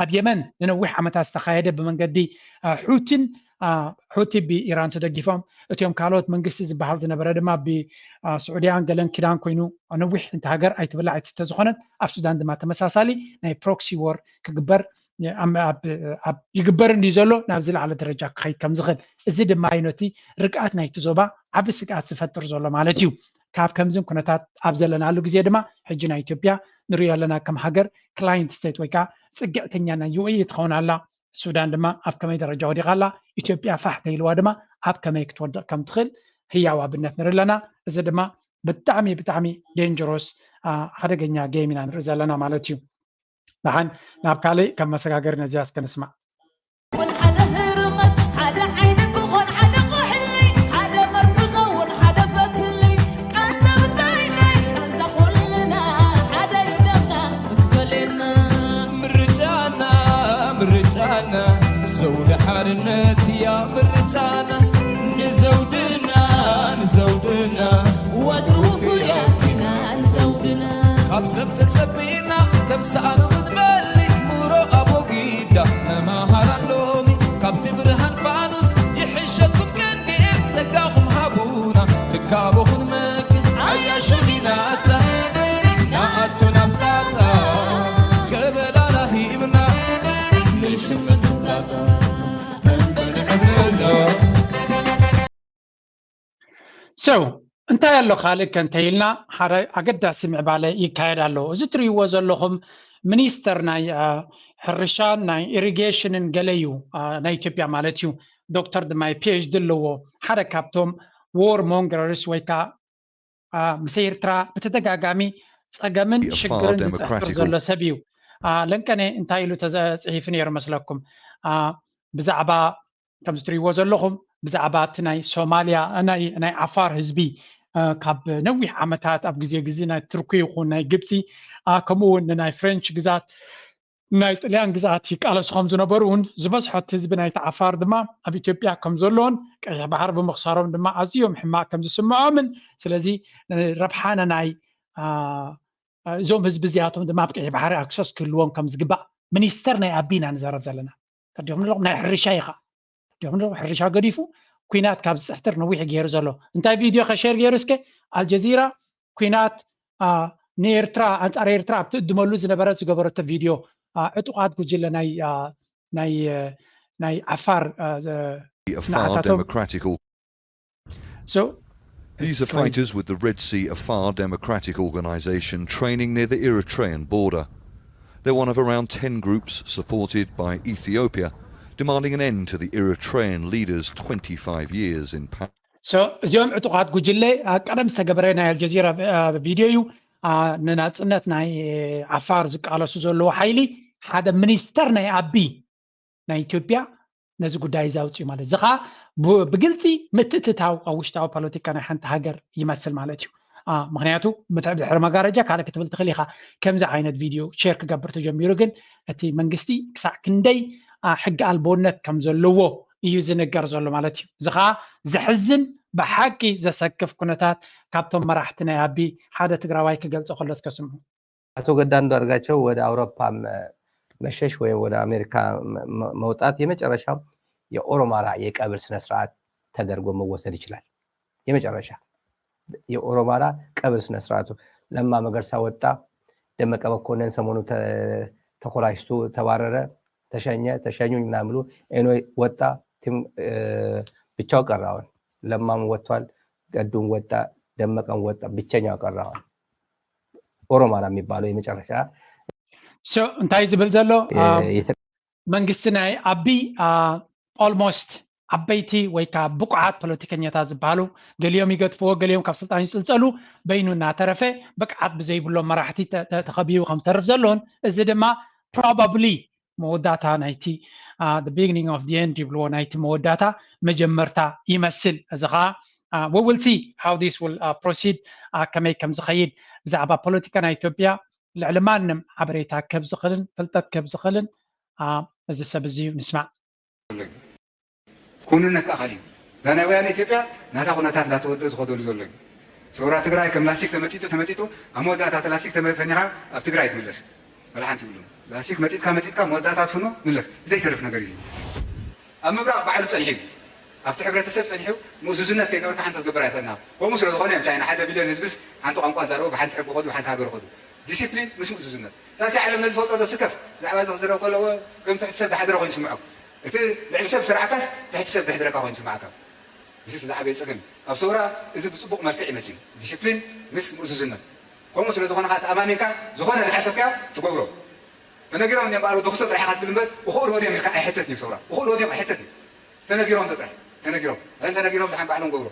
ኣብ የመን ንነዊሕ ዓመታት ዝተኻየደ ብመንገዲ ሑቲን ሑቲ ብኢራን ተደጊፎም እቲኦም ካልኦት መንግስቲ ዝበሃል ዝነበረ ድማ ብስዑድያን ገለን ኪዳን ኮይኑ ነዊሕ እንተ ሃገር ኣይትብላዕ ኣይትስተ ዝኾነት ኣብ ሱዳን ድማ ተመሳሳሊ ናይ ፕሮክሲ ዎር ክግበር ይግበር እንዲ ዘሎ ናብ ዝለዓለ ደረጃ ክኸይድ ከም ዝኽእል እዚ ድማ እዩ ነቲ ርግኣት ናይቲ ዞባ ዓቢ ስግኣት ዝፈጥር ዘሎ ማለት እዩ። ካብ ከምዝን ኩነታት ኣብ ዘለናሉ ግዜ ድማ ሕጂ ናይ ኢትዮጵያ ንሪኦ ኣለና ከም ሃገር ክላይንት ስቴት ወይ ከዓ ፅግዕተኛ ናይ ዩ ኤ ኢ ትኸውን ኣላ። ሱዳን ድማ ኣብ ከመይ ደረጃ ወዲቓ ኣላ? ኢትዮጵያ ፋሕ ተይልዋ ድማ ኣብ ከመይ ክትወድቕ ከም ትኽእል ህያው ኣብነት ንርኢ ኣለና። እዚ ድማ ብጣዕሚ ብጣዕሚ ዴንጀሮስ ሓደገኛ ጌም ኢና ንርኢ ዘለና ማለት እዩ። ደሓን ናብ ካልእ ከም መሰጋገሪ ነዚኣ እስከ ንስማዕ። ምርጫና ዘውዲ ሓርነት እያ ምርጫና ንዘውድና ንዘውድና ወትሩ ፍያትና ንዘውድና ካብ ሰብ ተጸቢና ከም ሰኣን ክትበሊ ምሮ ኣቦጊዳ መማሃራ ሎሚ ካብቲ ብርሃን ፋኑስ ይሕሸኩም ቀንዲ ጸጋኹም ሃቡና ትካቦ ክንመክን ዓያሹ ዲናታ ናኣቱ ናምጣጣ ገበላና ሂብና ንሽምትንጣጣ እንበልዕብሎ So እንታይ ኣሎ ካልእ ከንተይልና ሓደ ኣገዳሲ ምዕባለ ይካየድ ኣሎ። እዚ ትርእይዎ ዘለኹም ሚኒስተር ናይ ሕርሻን ናይ ኢሪጌሽንን ገለ እዩ ናይ ኢትዮጵያ ማለት እዩ። ዶክተር ድማ ፒ ኤች ዲ ኣለዎ። ሓደ ካብቶም ዎር ሞንገርስ ወይ ከዓ ምስ ኤርትራ ብተደጋጋሚ ጸገምን ሽግርን ዝጽሕፍር ዘሎ ሰብ እዩ። ለንቀነ እንታይ ኢሉ ተጽሒፉ ነይሩ መስለኩም? ብዛዕባ ከምዚ ትሪእዎ ዘለኹም ብዛዕባ እቲ ናይ ሶማልያ ናይ ናይ ዓፋር ህዝቢ ካብ ነዊሕ ዓመታት ኣብ ግዜ ግዜ ናይ ቱርኪ ይኹን ናይ ግብፂ ከምኡ እውን ንናይ ፍሬንች ግዛት ናይ ጥልያን ግዛት ይቃለሱ ከም ዝነበሩ እውን ዝበዝሖ እቲ ህዝቢ ናይቲ ዓፋር ድማ ኣብ ኢትዮጵያ ከም ዘሎን ቀይሕ ባሕሪ ብምኽሳሮም ድማ ኣዝዮም ሕማቅ ከም ዝስምዖምን ስለዚ ረብሓ ናይ እዞም ህዝቢ እዚኣቶም ድማ ኣብ ቀይሕ ባሕሪ ኣክሰስ ክህልዎም ከም ዝግባእ ሚኒስተር ናይ ኣቢ ኢና ንዛረብ ዘለና። ተዲኹም ኣለኹም ናይ ሕርሻ ኢኻ ተዲኹም ኣለኹም ሕርሻ ገዲፉ ኩናት ካብ ዝፅሕትር ነዊሕ ገይሩ ዘሎ እንታይ ቪድዮ ከሸር ገይሩ እስከ ኣልጀዚራ ኩናት ንኤርትራ ኣንፃር ኤርትራ ኣብ ትእድመሉ ዝነበረት ዝገበረቶ ቪድዮ ዕጡቃት ጉጅለ ናይ ናይ ናይ ዓፋር These are fighters with the Red Sea Afar Democratic Organisation training near the Eritrean border. They're one of around ten groups supported by Ethiopia demanding an end to the Eritrean leader's twenty-five years in power. እዚኦም ዕጡቃት ጉጅለ ቀደም ዝተገበረ ናይ ኣልጀዚራ ቪድዮ እዩ። ንናፅነት ናይ ዓፋር ዝቃለሱ ዘለዉ ሓይሊ ሓደ ሚኒስተር ናይ ኣቢ ናይ ኢትዮጵያ ነዚ ጉዳይ እዚ ኣውፅኡ ማለት እዚ ከዓ ብግልፂ ምትእትታው ኣብ ውሽጣዊ ፖለቲካ ናይ ሓንቲ ሃገር ይመስል ማለት እዩ። ምክንያቱ ድሕሪ መጋረጃ ካልእ ክትብል ትኽእል ኢኻ። ከምዚ ዓይነት ቪድዮ ሼር ክገብር ተጀሚሩ ግን እቲ መንግስቲ ክሳዕ ክንደይ ሕጊ ኣልቦነት ከም ዘለዎ እዩ ዝንገር ዘሎ ማለት እዩ። እዚ ከዓ ዘሕዝን ብሓቂ ዘሰክፍ ኩነታት ካብቶም መራሕቲ ናይ ኣቢ ሓደ ትግራዋይ ክገልፆ ከሎ እስከ ስምዑ። አቶ ገዱ አንዳርጋቸው ወደ አውሮፓ መሸሽ ወይም ወደ አሜሪካ መውጣት የመጨረሻው የኦሮማራ የቀብር ስነስርዓት ተደርጎ መወሰድ ይችላል። የመጨረሻ የኦሮማራ ቀብር ስነስርዓቱ ለማ መገርሳ ወጣ፣ ደመቀ መኮንን ሰሞኑ ተኮላሽቱ ተባረረ፣ ተሸኘ፣ ተሸኙኝ ምናምን ብሎ ኤንወይ ወጣ፣ ብቻው ቀረ። አሁን ለማም ወጥቷል፣ ገዱም ወጣ፣ ደመቀም ወጣ፣ ብቸኛው ቀረ። አሁን ኦሮማራ የሚባለው የመጨረሻ እንታይ ዝብል ዘሎ መንግስቲ ናይ ኣቢ ኦልሞስት ዓበይቲ ወይ ከዓ ብቁዓት ፖለቲከኛታት ዝበሃሉ ገሊኦም ይገጥፍዎ፣ ገሊኦም ካብ ስልጣን ይፅልፀሉ፣ በይኑ እናተረፈ ብቅዓት ብዘይብሎም መራሕቲ ተኸቢቡ ከም ዝተርፍ ዘሎን እዚ ድማ ፕሮባብሊ መወዳእታ ናይቲ beginning of the end ይብልዎ ናይቲ መወዳእታ መጀመርታ ይመስል። እዚ ከዓ we will see how this will proceed ከመይ ከም ዝኸይድ ብዛዕባ ፖለቲካ ናይ ኢትዮጵያ ልዕሊ ማንም ሓበሬታ ከብ ዝኽእልን ፍልጠት ከብ ዝኽእልን እዚ ሰብ እዚ እዩ። ንስማዕ። ክውንነት ከዓ ካሊእ እዩ። እዛ ናይ ወያነ ኢትዮጵያ ናታ ኩነታት እንዳተወደኡ ዝኸደሉ ዘሎ እዩ። ሰውራ ትግራይ ከም ላስቲክ ተመጢጡ ተመጢጡ ኣብ መወዳእታ እቲ ላስቲክ ተመፈኒኻ ኣብ ትግራይ ትምለስ። ወላ ሓንቲ ይብሉ ላስቲክ መጢጥካ መጢጥካ መወዳእታ ትፍኖ ምለስ ዘይተርፍ ነገር እዩ። ኣብ ምብራቕ ባዕሉ ፀኒሑ እዩ። ኣብቲ ሕብረተሰብ ፀኒሑ ምእዙዝነት ከይገበርካ ሓንቲ ክትገብር ኣይኽእልና። ከምኡ ስለ ዝኾነ እዮም ቻይና ሓደ ቢልዮን ህዝብስ ሓንቲ ቋንቋ ዛረቡ ብሓንቲ ሕጊ ኸዱ ብሓንቲ ሃገር ኸዱ። ዲሲፕሊን ምስ ምእዙዝነት ሳሲ ዓለም ነዚ ፈልጦ ዶ ስከፍ ብዛዕባ እዚ ክዝረብ ከለዎ ከም ትሕቲ ሰብ ዝሓደረ ኮይኑ ስምዖ። እቲ ልዕሊ ሰብ ዝሰርዓካስ ትሕቲ ሰብ ዘሕድረካ ኮይኑ ስምዓካ። እዚ እቲ ዝዓበየ ፀገም ኣብ ሰውራ እዚ ብፅቡቕ መልክዕ ይመፅእ እዩ። ዲሲፕሊን ምስ ምእዙዝነት ከምኡ ስለ ዝኾነ ከዓ ተኣማሚንካ ዝኾነ ዝሓሰብካዮ ትገብሮ። ተነጊሮም እዮም በዓሉ ድኽሶ ጥራሕ ኢኻ ትብል እምበር እኽእልዎ ድዮም ኢልካ ኣይሕተትን እዩ ሰውራ። እኽእልዎ ድዮም ኣይሕተትን እዩ። ተነጊሮም ዶ ጥራሕ ተነጊሮም እን ተነጊሮም ድሓን ባዕሎም ገብሮ።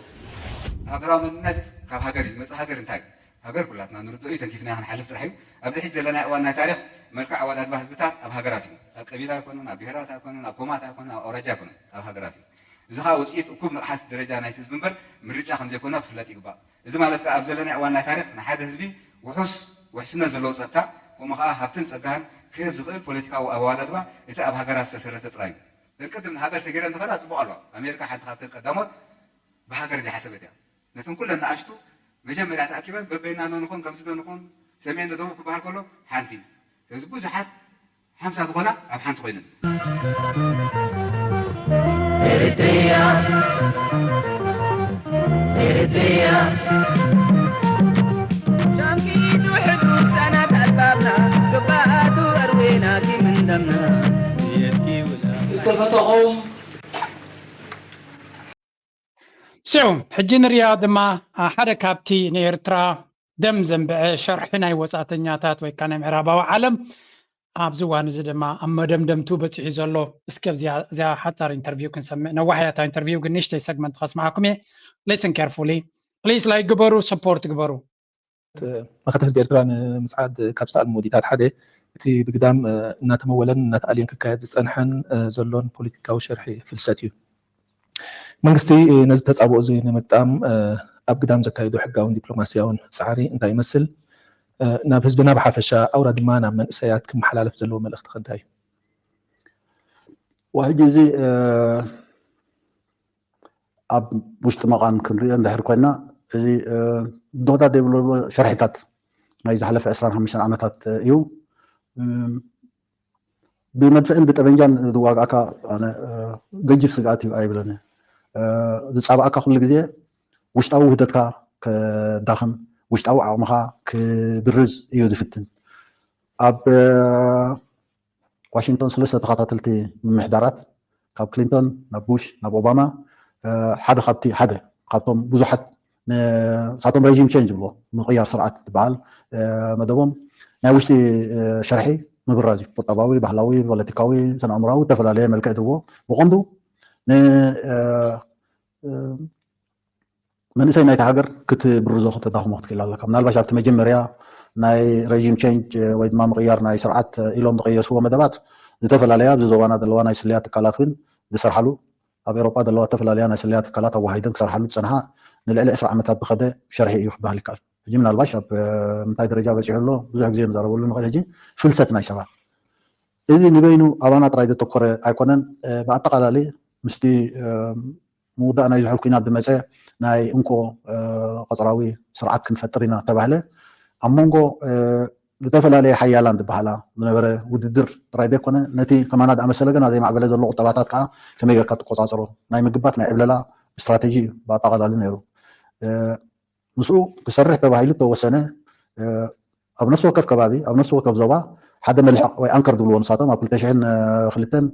ሃገራዊ መንነት ካብ ሃገር እዩ ዝመፅእ። ሃገር እንታይ ሃገር ኩላትና ንርድኦ እዩ። ተንኪፍና ክንሓልፍ ጥራሕ እዩ። ኣብዚ ሕዚ ዘለና እዋን ናይ ታሪክ መልክዕ ኣወዳድባ ህዝብታት ኣብ ሃገራት እዩ። ኣብ ቀቢላ ኣይኮነን፣ ኣብ ብሄራት ኣይኮነን፣ ኣብ ኮማት ኣይኮነን፣ ኣብ ኣውራጃ ኣይኮነን፣ ኣብ ሃገራት እዩ። እዚ ከዓ ውፅኢት እኩብ ንቕሓት ደረጃ ናይቲ ህዝቢ እምበር ምርጫ ከም ዘይኮነ ክፍለጥ ይግባእ። እዚ ማለት ከዓ ኣብ ዘለና እዋን ናይ ታሪክ ንሓደ ህዝቢ ውሑስ ውሕስነት ዘለዎ ፀጥታ ከምኡ ከዓ ሃብትን ፀጋን ክህብ ዝኽእል ፖለቲካዊ ኣወዳድባ እቲ ኣብ ሃገራት ዝተሰረተ ጥራይ እዩ። እቅድም ንሃገር ሰጊረ እንተኸዳ ፅቡቅ ኣለዋ። ኣሜሪካ ሓንቲ ካብተን ቀዳሞት ብሃገር ዝሓሰበት እያ። ነተን ኩለን ንኣሽቱ መጀመርያ ተኣኪበን በበይና ዶ ንኹን ከምዚ ዶ ንኹን ሰሜን ዶ ደቡብ ክበሃል ከሎ ሓንቲ እዩ። ስለዚ ብዙሓት ሓምሳ ዝኾና ኣብ ሓንቲ ኮይነን። ኤሪትሪያ ኤሪትሪያ ሻምኪቱ ሕዱ ሳናት ኣልባብና ግባኣቱ ኣርዌና ኪምንደምና የኪውላ ዝተፈተኹም So ሕጂ ንሪኣ ድማ ሓደ ካብቲ ንኤርትራ ደም ዘንብዐ ሸርሒ ናይ ወፃእተኛታት ወይ ከዓ ናይ ምዕራባዊ ዓለም ኣብዚ እዋን እዚ ድማ ኣብ መደምደምቱ በፂሑ ዘሎ እስከ እዚኣ ሓፃር ኢንተርቪው ክንሰምዕ ነዋሕ እያ እታ ኢንተርቪው ግን ንእሽተይ ሰግመንት ከስምዓኩም እየ listen carefully please like ግበሩ support ግበሩ መኸተ ህዝቢ ኤርትራ ንምፅዓድ ካብ ዝተኣልሙ ውዲታት ሓደ እቲ ብግዳም እናተመወለን እናተኣልየን ክካየድ ዝፀንሐን ዘሎን ፖለቲካዊ ሸርሒ ፍልሰት እዩ። መንግስቲ ነዚ ተፃብኦ እዚ ንምግጣም ኣብ ግዳም ዘካየዶ ሕጋውን ዲፕሎማስያውን ፃዕሪ እንታይ ይመስል? ናብ ህዝብና ብሓፈሻ ኣውራ ድማ ናብ መንእሰያት ክመሓላለፍ ዘለዎ መልእኽቲ ከ እንታይ እዩ? ሕጂ እዚ ኣብ ውሽጢ መቓን ክንሪኦ እንድሕር ኮይና እዚ ዶዳ ዘይብሎ ሸርሒታት ናይ ዝሓለፈ ዕስራን ሓሙሽተን ዓመታት እዩ። ብመድፍዕን ብጠበንጃን ዝዋግኣካ ኣነ ገጅፍ ስግኣት እዩ ኣይብለኒ። ዝፃባኣካ ኩሉ ግዜ ውሽጣዊ ውህደትካ ከዳኽም ውሽጣዊ ዓቕምኻ ክብርዝ እዩ ዝፍትን። ኣብ ዋሽንግቶን ሰለስተ ተኸታተልቲ ምምሕዳራት ካብ ክሊንቶን ናብ ቡሽ ናብ ኦባማ ሓደ ካብቲ ሓደ ካብቶም ብዙሓት ንሳቶም ሬጂም ቼንጅ ብሎ ምቕያር ስርዓት ዝበሃል መደቦም ናይ ውሽጢ ሸርሒ ምብራዝ እዩ። ቁጠባዊ፣ ባህላዊ፣ ፖለቲካዊ፣ ስነ ኣእምራዊ ዝተፈላለየ መልክዕ ዝህብዎ ብቐንዱ መንእሰይ ናይቲ ሃገር ክትብርዞ፣ ክተዳኽሞ ክትክእል ኣለካ። ምናልባሽ ኣብቲ መጀመርያ ናይ ረዥም ቸንጅ ወይ ድማ ምቕያር ናይ ስርዓት ኢሎም ዝቐየስዎ መደባት ዝተፈላለያ ኣብዚ ዞባና ዘለዋ ናይ ስለያ ትካላት እውን ዝሰርሓሉ፣ ኣብ ኤሮጳ ዘለዋ ዝተፈላለያ ናይ ስለያ ትካላት ኣዋሃይደን ክሰርሓሉ ዝጸንሓ ንልዕሊ ዕስራ ዓመታት ዝኸደ ሸርሒ እዩ ክበሃል ይከኣል። ሕጂ ምናልባሽ ኣብ ምንታይ ደረጃ በጺሑ ኣሎ ብዙሕ ግዜ ንዛረበሉ ንኽእል። ሕጂ ፍልሰት ናይ ሰባት እዚ ንበይኑ ኣባና ጥራይ ዘተኮረ ኣይኮነን። ብኣጠቓላሊ ምስቲ ምውዳእ ናይ ዝሑል ኩናት ዝመፀ ናይ እንኮ ቀፅራዊ ስርዓት ክንፈጥር ኢና ተባህለ ኣብ መንጎ ዝተፈላለየ ሓያላን ዝበሃላ ዝነበረ ውድድር ጥራይ ዘይኮነ ነቲ ከማና ዝኣመሰለ ገና ዘይማዕበለ ዘሎ ቁጠባታት ከዓ ከመይ ጌርካ ትቆፃፀሮ ናይ ምግባት ናይ ዕብለላ ስትራቴጂ እዩ ብኣጠቓላሊ ነይሩ። ምስኡ ክሰርሕ ተባሂሉ ተወሰነ ኣብ ነፍሲ ወከፍ ከባቢ ኣብ ነፍሲ ወከፍ ዞባ ሓደ መልሕቕ ወይ ኣንከር ዝብልዎ ንሳቶም ኣብ ክልተ ሽሕን ክልተን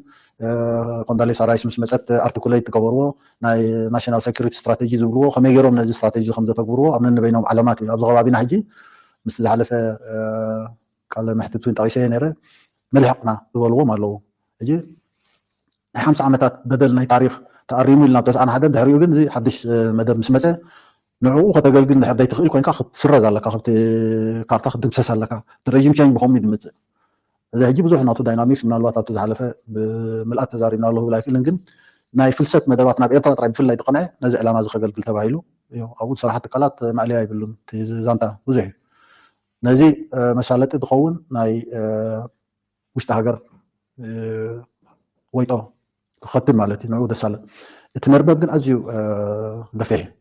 ኮንዳሌሳ ራይስ ምስ መፀት ኣርቲኩሌት ዝገበርዎ ናይ ናሽናል ሴኩሪቲ ስትራቴጂ ዝብልዎ ከመይ ገይሮም ነዚ ስትራቴጂ ከም ዘተግብርዎ ኣብ ነንበይኖም ዓለማት እዩ። ኣብዚ ከባቢና ሕጂ ምስ ዝሓለፈ ቃለ መሕትት እውን ጠቂሰ ነረ መልሕቕና ዝበልዎም ኣለዉ። ሕጂ ናይ ሓምሳ ዓመታት በደል ናይ ታሪኽ ተኣሪሙ ኢልና ኣብ ተስዓን ሓደን ድሕሪኡ ግን እዚ ሓድሽ መደብ ምስ መፀ ንዕኡ ከተገልግል እንድሕር ዘይትኽእል ኮይንካ ክትስረዝ ኣለካ፣ ካብቲ ካርታ ክትድምሰስ ኣለካ። እቲ ረዥም ቸንጅ ብኸምኡ እዩ ዝመፅእ። እዚ ሕጂ ብዙሕ ናቱ ዳይናሚክስ ምናልባት ኣብቲ ዝሓለፈ ብምልኣት ተዛሪብና ኣለኹ ክብል ኣይክእልን፣ ግን ናይ ፍልሰት መደባት ናብ ኤርትራ ጥራይ ብፍላይ ዝቐንዐ ነዚ ዕላማ እዚ ከገልግል ተባሂሉ እዩ። ኣብኡ ዝሰርሓ ትካላት ማእለያ ይብሉን። እቲ ዛንታ ብዙሕ እዩ። ነዚ መሳለጢ ዝኸውን ናይ ውሽጢ ሃገር ወይጦ ትኸትም ማለት እዩ። ንዕኡ ዘሳልጥ እቲ መርበብ ግን ኣዝዩ ገፊሕ እዩ።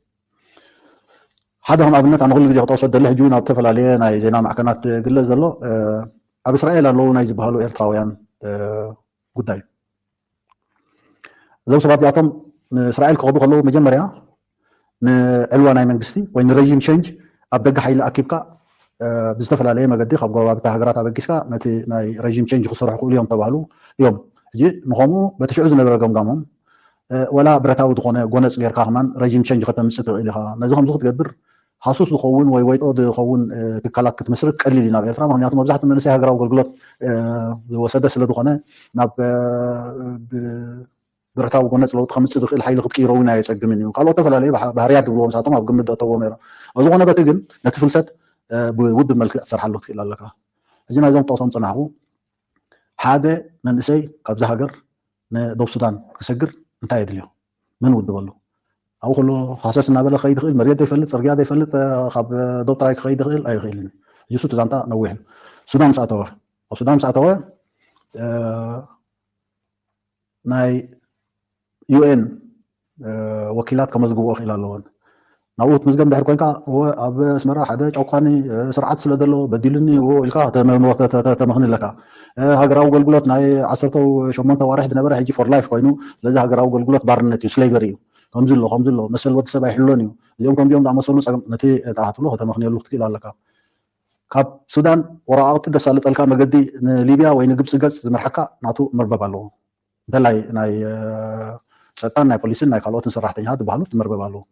ሓደ ከም ኣብነት ኣነ ኩሉ ግዜ ክጠቅሶ ደሊ ሕጂ እውን ኣብ ዝተፈላለየ ናይ ዜና ማዕከናት ግለጽ ዘሎ ኣብ እስራኤል ኣለዉ ናይ ዝበሃሉ ኤርትራውያን ጉዳይ እዩ። እዞም ሰባት እዚኣቶም ንእስራኤል ክኸዱ ከለዉ መጀመርያ ንዕልዋ ናይ መንግስቲ ወይ ንረዥም ቸንጅ ኣብ ደገ ሓይሊ ኣኪብካ ብዝተፈላለየ መገዲ ካብ ጎረባብቲ ሃገራት ኣበጊስካ ነቲ ናይ ረዥም ቸንጅ ክሰርሑ ክእሉ እዮም ተባህሉ እዮም። ሕጂ ንኸምኡ በቲ ሽዑ ዝነበረ ገምጋሞም ወላ ብረታዊ ዝኾነ ጎነፅ ጌርካ ከማን ረዥም ቸንጅ ከተምፅእ ትኽእል ኢኻ። ነዚ ከምዚ ክትገብር ሃሱስ ዝኸውን ወይ ወይጦ ዝኸውን ትካላት ክትምስርት ቀሊል እዩ ናብ ኤርትራ። ምክንያቱ መብዛሕትኡ መንእሰይ ሃገራዊ ኣገልግሎት ዝወሰደ ስለ ዝኾነ ናብ ብረታዊ ጎነፅ ለውጢ ከምፅእ ዝኽእል ሓይሊ ክትቅይሮ እውን ኣየፀግምን እዩ። ካልኦት ዝተፈላለዩ ባህርያት ዝብልዎም ንሳቶም ኣብ ግምት ዘእተዎም ነይሮም። በዝኾነ በቲ ግን ነቲ ፍልሰት ብውድብ መልክዕ ክትሰርሓሉ ክትክእል ኣለካ። ሕጂ ናይዞም ክጠቕሶም ዝፀናሕኩ ሓደ መንእሰይ ካብዚ ሃገር ንደቡብ ሱዳን ክሰግር እንታይ የድልዮ? መን ውድበሉ? ኣብኡ ከሎ ሃሰስ እናበለ ክኸይድ ይኽእል፣ መሬት ዘይፈልጥ፣ ፅርግያ ዘይፈልጥ ካብ ደቡብ ጥራይ ክኸይድ ይኽእል ኣይኽእልን እዩ። ሕጂ እሱ እቲ ዛንታ ነዊሕ እዩ። ሱዳን ምስ ኣተወ ኣብ ሱዳን ምስ ኣተወ ናይ ዩኤን ወኪላት ከመዝግብኦ ክእል ኣለዎን። ናብኡ ክትምዝገብ እንድሕር ኮይንካ ኣብ ኣስመራ ሓደ ጨቋኒ ስርዓት ስለ ዘሎ በዲሉኒ ኢልካ ተመኽኒ ኣለካ። ሃገራዊ ኣገልግሎት ናይ ዓሰርተ ሸሞንተ ዋርሕ ዝነበረ ሕጂ ፎር ላይፍ ኮይኑ ስለዚ ሃገራዊ ኣገልግሎት ባርነት እዩ፣ ስሌቨሪ እዩ። ከምዚ ኣሎ ከምዚ ኣሎ መሰል ወዲ ሰብ ኣይሕሎን እዩ። እዚኦም ከምዚኦም ዝኣመሰሉ ጸገም ነቲ ተኣትሎ ከተመኽንየሉ ክትክእል ኣለካ። ካብ ሱዳን ወረቃቅቲ ዘሳልጠልካ መገዲ ንሊብያ ወይ ንግብፂ ገፅ ዝመርሓካ ናቱ መርበብ ኣለዎ። እንተላይ ናይ ፀጥታን ናይ ፖሊስን ናይ ካልኦትን ሰራሕተኛታት ዝበሃሉ ትመርበብ ኣለዎ።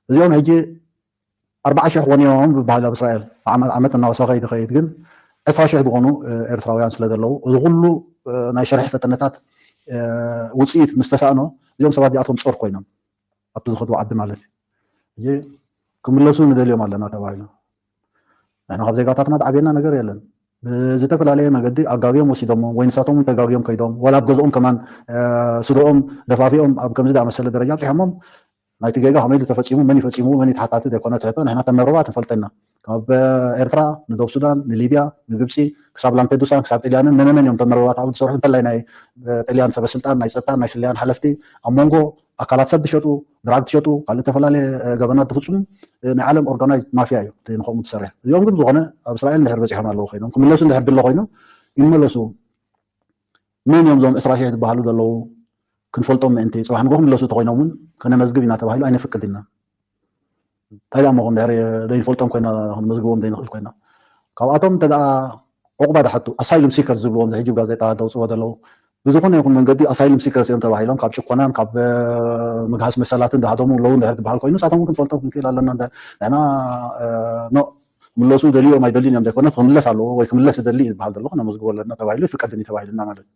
እዚኦም ሕጂ ኣርባዓ ሽሕ ክኾኑ እዮም ዝበሃል ኣብ እስራኤል ዓመት እናወሰኸ ይትኸይድ ግን ዕስራ ሽሕ ዝኾኑ ኤርትራውያን ስለ ዘለዉ እዚ ኩሉ ናይ ሸርሒ ፈተነታት ውፅኢት ምስ ተሳእኖ እዚኦም ሰባት እዚኣቶም ፆር ኮይኖም ኣብቲ ዝኸድዎ ዓዲ ማለት እዩ። ሕጂ ክምለሱ ንደልዮም ኣለና ተባሂሉ። ንሕና ካብ ዜጋታትና ዝዓብየና ነገር የለን። ብዝተፈላለየ መገዲ ኣጋግዮም ወሲዶሞ ወይ ንሳቶም ተጋግዮም ከይዶም ዋላ ኣብ ገዝኦም ከማን ስድኦም ደፋፊኦም ኣብ ከምዚ ዝኣመሰለ ደረጃ ኣብፅሖሞም ናይቲ ጌጋ ከመይ ተፈፂሙ መን ይፈፂሙ መን ተሓታቲ ዘይኮነ ትሕቶ ንሕና ከም መረባት ንፈልጠና ካብ ኤርትራ ንደቡብ ሱዳን ንሊብያ ንግብፂ ክሳብ ላምፔዱሳን ክሳብ ጥልያንን መነመን እዮም ተመረባት ኣብ ዝሰርሑ እንተላይ ናይ ጥልያን ሰበስልጣን ናይ ፀጥታን ናይ ስለያን ሓለፍቲ ኣብ መንጎ ኣካላት ሰብ ትሸጡ ድራግ ትሸጡ ካልእ ዝተፈላለየ ገበናት ትፍፅሙ ናይ ዓለም ኦርጋናይዝ ማፍያ እዩ እቲ ንኸምኡ ትሰርሕ እዚኦም ግን ዝኾነ ኣብ እስራኤል እንድሕር በፂሖም ኣለዉ ኮይኖም ክምለሱ እንድሕር ድሎ ኮይኑ ይመለሱ መን እዮም እዞም ዕስራ ሽሕ ዝበሃሉ ዘለዉ ክንፈልጦም ምእንቲ ፅባሕ ንጎ ክምለሱ ተኮይኖም እውን ከነመዝግብ ኢና ተባሂሉ ኣይነፍቅድ ኢና እንታይ ዳሞ ክንድሕር ዘይንፈልጦም ኮይና ክንመዝግቦም ዘይንኽእል ኮይና ካብኣቶም እንተ ዑቕባ ዝሓቱ ኣሳይሉም ሲከር ዝብልዎም ሕጂ ጋዜጣ ዘውፅዎ ዘለዉ ብዝኾነ ይኹን መንገዲ ኣሳይሉም ሲከርስ እዮም ተባሂሎም ካብ ጭኮናን ካብ ምግሃስ መሰላትን ዝሃደሙ ኣለዉ እንድሕር ዝበሃል ኮይኑ ንሳቶም ክንፈልጦም ክንክእል ኣለና ንሕና ኖ ክምለሱ ደልዮም ኣይደልዩን እዮም ዘይኮነ ክምለስ ኣለዎ ወይ ክምለስ ይደሊ ዝበሃል ዘሎ ክነመዝግቦ ኣለና ተባሂሉ ይፍቀድን እዩ ተባሂሉና ማለት እዩ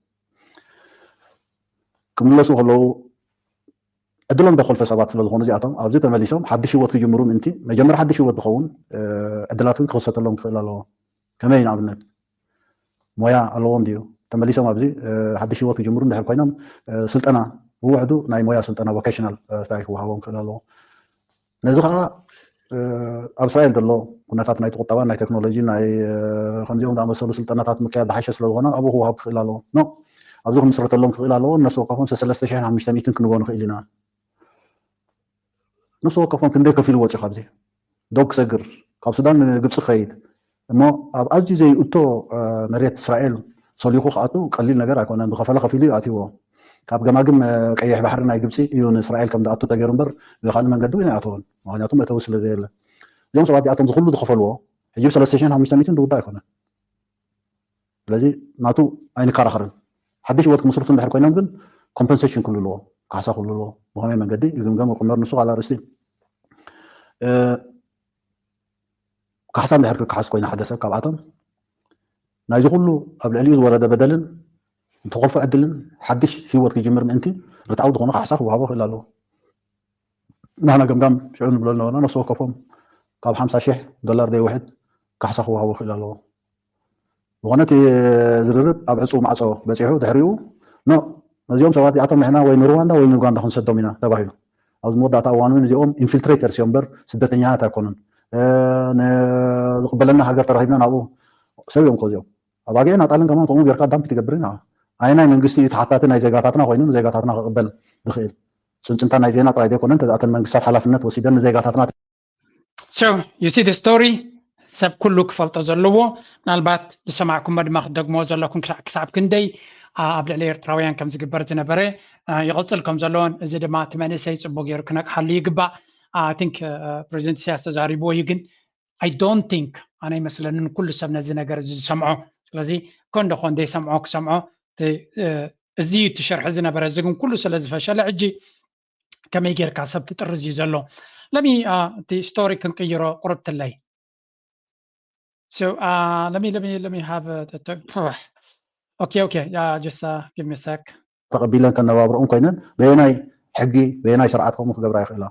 ክምለሱ ከለዉ ዕድሎም ዘኾልፈ ሰባት ስለ ዝኾኑ እዚኣቶም ኣብዚ ተመሊሶም ሓድሽ ህይወት ክጅምሩ ምእንቲ መጀመርያ ሓድሽ ህይወት ዝኸውን ዕድላት እውን ክኽሰተሎም ክኽእል ኣለዎ። ከመይ ንኣብነት ሞያ ኣለዎም ድዩ? ተመሊሶም ኣብዚ ሓድሽ ህይወት ክጅምሩ እንድሕር ኮይኖም ስልጠና ብውሕዱ ናይ ሞያ ስልጠና ቮኬሽናል ስታይ ክወሃቦም ክኽእል ኣለዎ። ነዚ ከዓ ኣብ እስራኤል ዘሎ ኩነታት ናይ ቁጠባ ናይ ቴክኖሎጂ ናይ ከምዚኦም ዝኣመሰሉ ስልጠናታት ምክያድ ዝሓሸ ስለዝኾነ ኣብኡ ክወሃብ ክኽእል ኣለዎ ኖ ኣብዚ ክምስረተሎም ክኽእል ኣለዎ። ነፍሲ ወከፎም ሰለስተ ሽሕን ሓሙሽተ ሚእትን ክንቦ ንኽእል ኢና። ነፍሲ ወከፎም ክንደይ ከፊሉ ወፂ ካብዚ ዶብ ክሰግር ካብ ሱዳን ንግብፂ ክኸይድ እሞ ኣብ ኣዝዩ ዘይእቶ መሬት እስራኤል ሰሊኹ ክኣቱ ቀሊል ነገር ኣይኮነን። ዝኸፈለ ከፊሉ እዩ ኣትዎ። ካብ ገማግም ቀይሕ ባሕሪ ናይ ግብፂ እዩ ንእስራኤል ከም ዝኣቱ ተገይሩ እምበር ብካልእ መንገዲ እውን ኣይኣተወን። ምክንያቱ መእተዊ ስለ ዘየለ እዚኦም ሰባት እዚኣቶም ዝኩሉ ዝኸፈልዎ ሕጂ ሰለስተ ሽሕን ሓሙሽተ ሚእትን ዝውዳእ ኣይኮነን። ስለዚ ናቱ ኣይንከራኸርን። ሓድሽ ህይወት ክምስርቱ እንድሕር ኮይኖም ግን ኮምፐንሴሽን ክልልዎ ካሕሳ ክልልዎ ብኸመይ መንገዲ ይግምገም ይቁመር ንሱ ካልእ ኣርእስቲ። ካሕሳ እንድሕር ክከሓስ ኮይነ ሓደ ሰብ ካብኣቶም ናይዚ ኩሉ ኣብ ልዕሊኡ ዝወረደ በደልን ዝተኾልፎ ዕድልን ሓድሽ ህይወት ክጅምር ምእንቲ ርትዓዊ ዝኾነ ካሕሳ ክወሃቦ ክእል ኣለዎ። ናህና ገምጋም ሽዑ ንብሎ ዝነበርና ነፍሲ ወከፎም ካብ ሓምሳ ሽሕ ዶላር ዘይውሕድ ካሕሳ ክወሃቦ ክእል ኣለዎ። ዝኾነ እቲ ዝርርብ ኣብ ዕፁ ማዕፆ በፂሑ ድሕሪኡ ኖ ነዚኦም ሰባት እዚኣቶም ንሕና ወይ ንሩዋንዳ ወይ ንኡጋንዳ ክንሰዶም ኢና ተባሂሉ። ኣብዚ መወዳእታ እዋን እውን እዚኦም ኢንፊልትሬተርስ እዮም እምበር ስደተኛታት ኣይኮኑን። ንዝቕበለና ሃገር ተረኺብና ናብኡ ሰብ እዮም ከዚኦም ኣባጊዕን ኣጣልን ከማን ከምኡ ጌርካ ዳምፕ ትገብር ኢና። ኣየናይ መንግስቲ እዩ ተሓታቲ ናይ ዜጋታትና ኮይኑ ንዜጋታትና ክቕበል ዝኽእል? ጽንጽንታ ናይ ዜና ጥራይ ዘይኮነ እንተኣተን መንግስታት ሓላፍነት ወሲደን ንዜጋታትና So you see the story ሰብ ኩሉ ክፈልጦ ዘለዎ ምናልባት ዝሰማዕኩሞ ድማ ክትደግሞ ዘለኩም ክሳብ ክንደይ ኣብ ልዕሊ ኤርትራውያን ከም ዝግበር ዝነበረ ይቕጽል ከም ዘለዎን እዚ ድማ እቲ መንእሰይ ጽቡቅ ገይሩ ክነቅሓሉ ይግባእ። I think ፕሬዚደንት ኢሳያስ ተዛሪብዎ እዩ ግን I don't think ኣነ ይመስለንን ኩሉ ሰብ ነዚ ነገር እዚ ዝሰምዖ ስለዚ ኮንዶ ኮን ዘይሰምዖ ክሰምዖ እዚ እዩ እቲ ሸርሒ ዝነበረ እዚ ግን ኩሉ ስለ ዝፈሸለ ሕጂ ከመይ ጌርካ ሰብ ትጥርዝ እዩ ዘሎ ለሚ እቲ ስቶሪ ክንቅይሮ ቁርብትለይ So uh, let me let me let me have a, a, a okay okay yeah just uh, give me a sec. ተቐቢለን ከነባብረኦም ኮይነን በየናይ ሕጊ በየናይ ስርዓት ከምኡ ክገብራ ይኽእላ?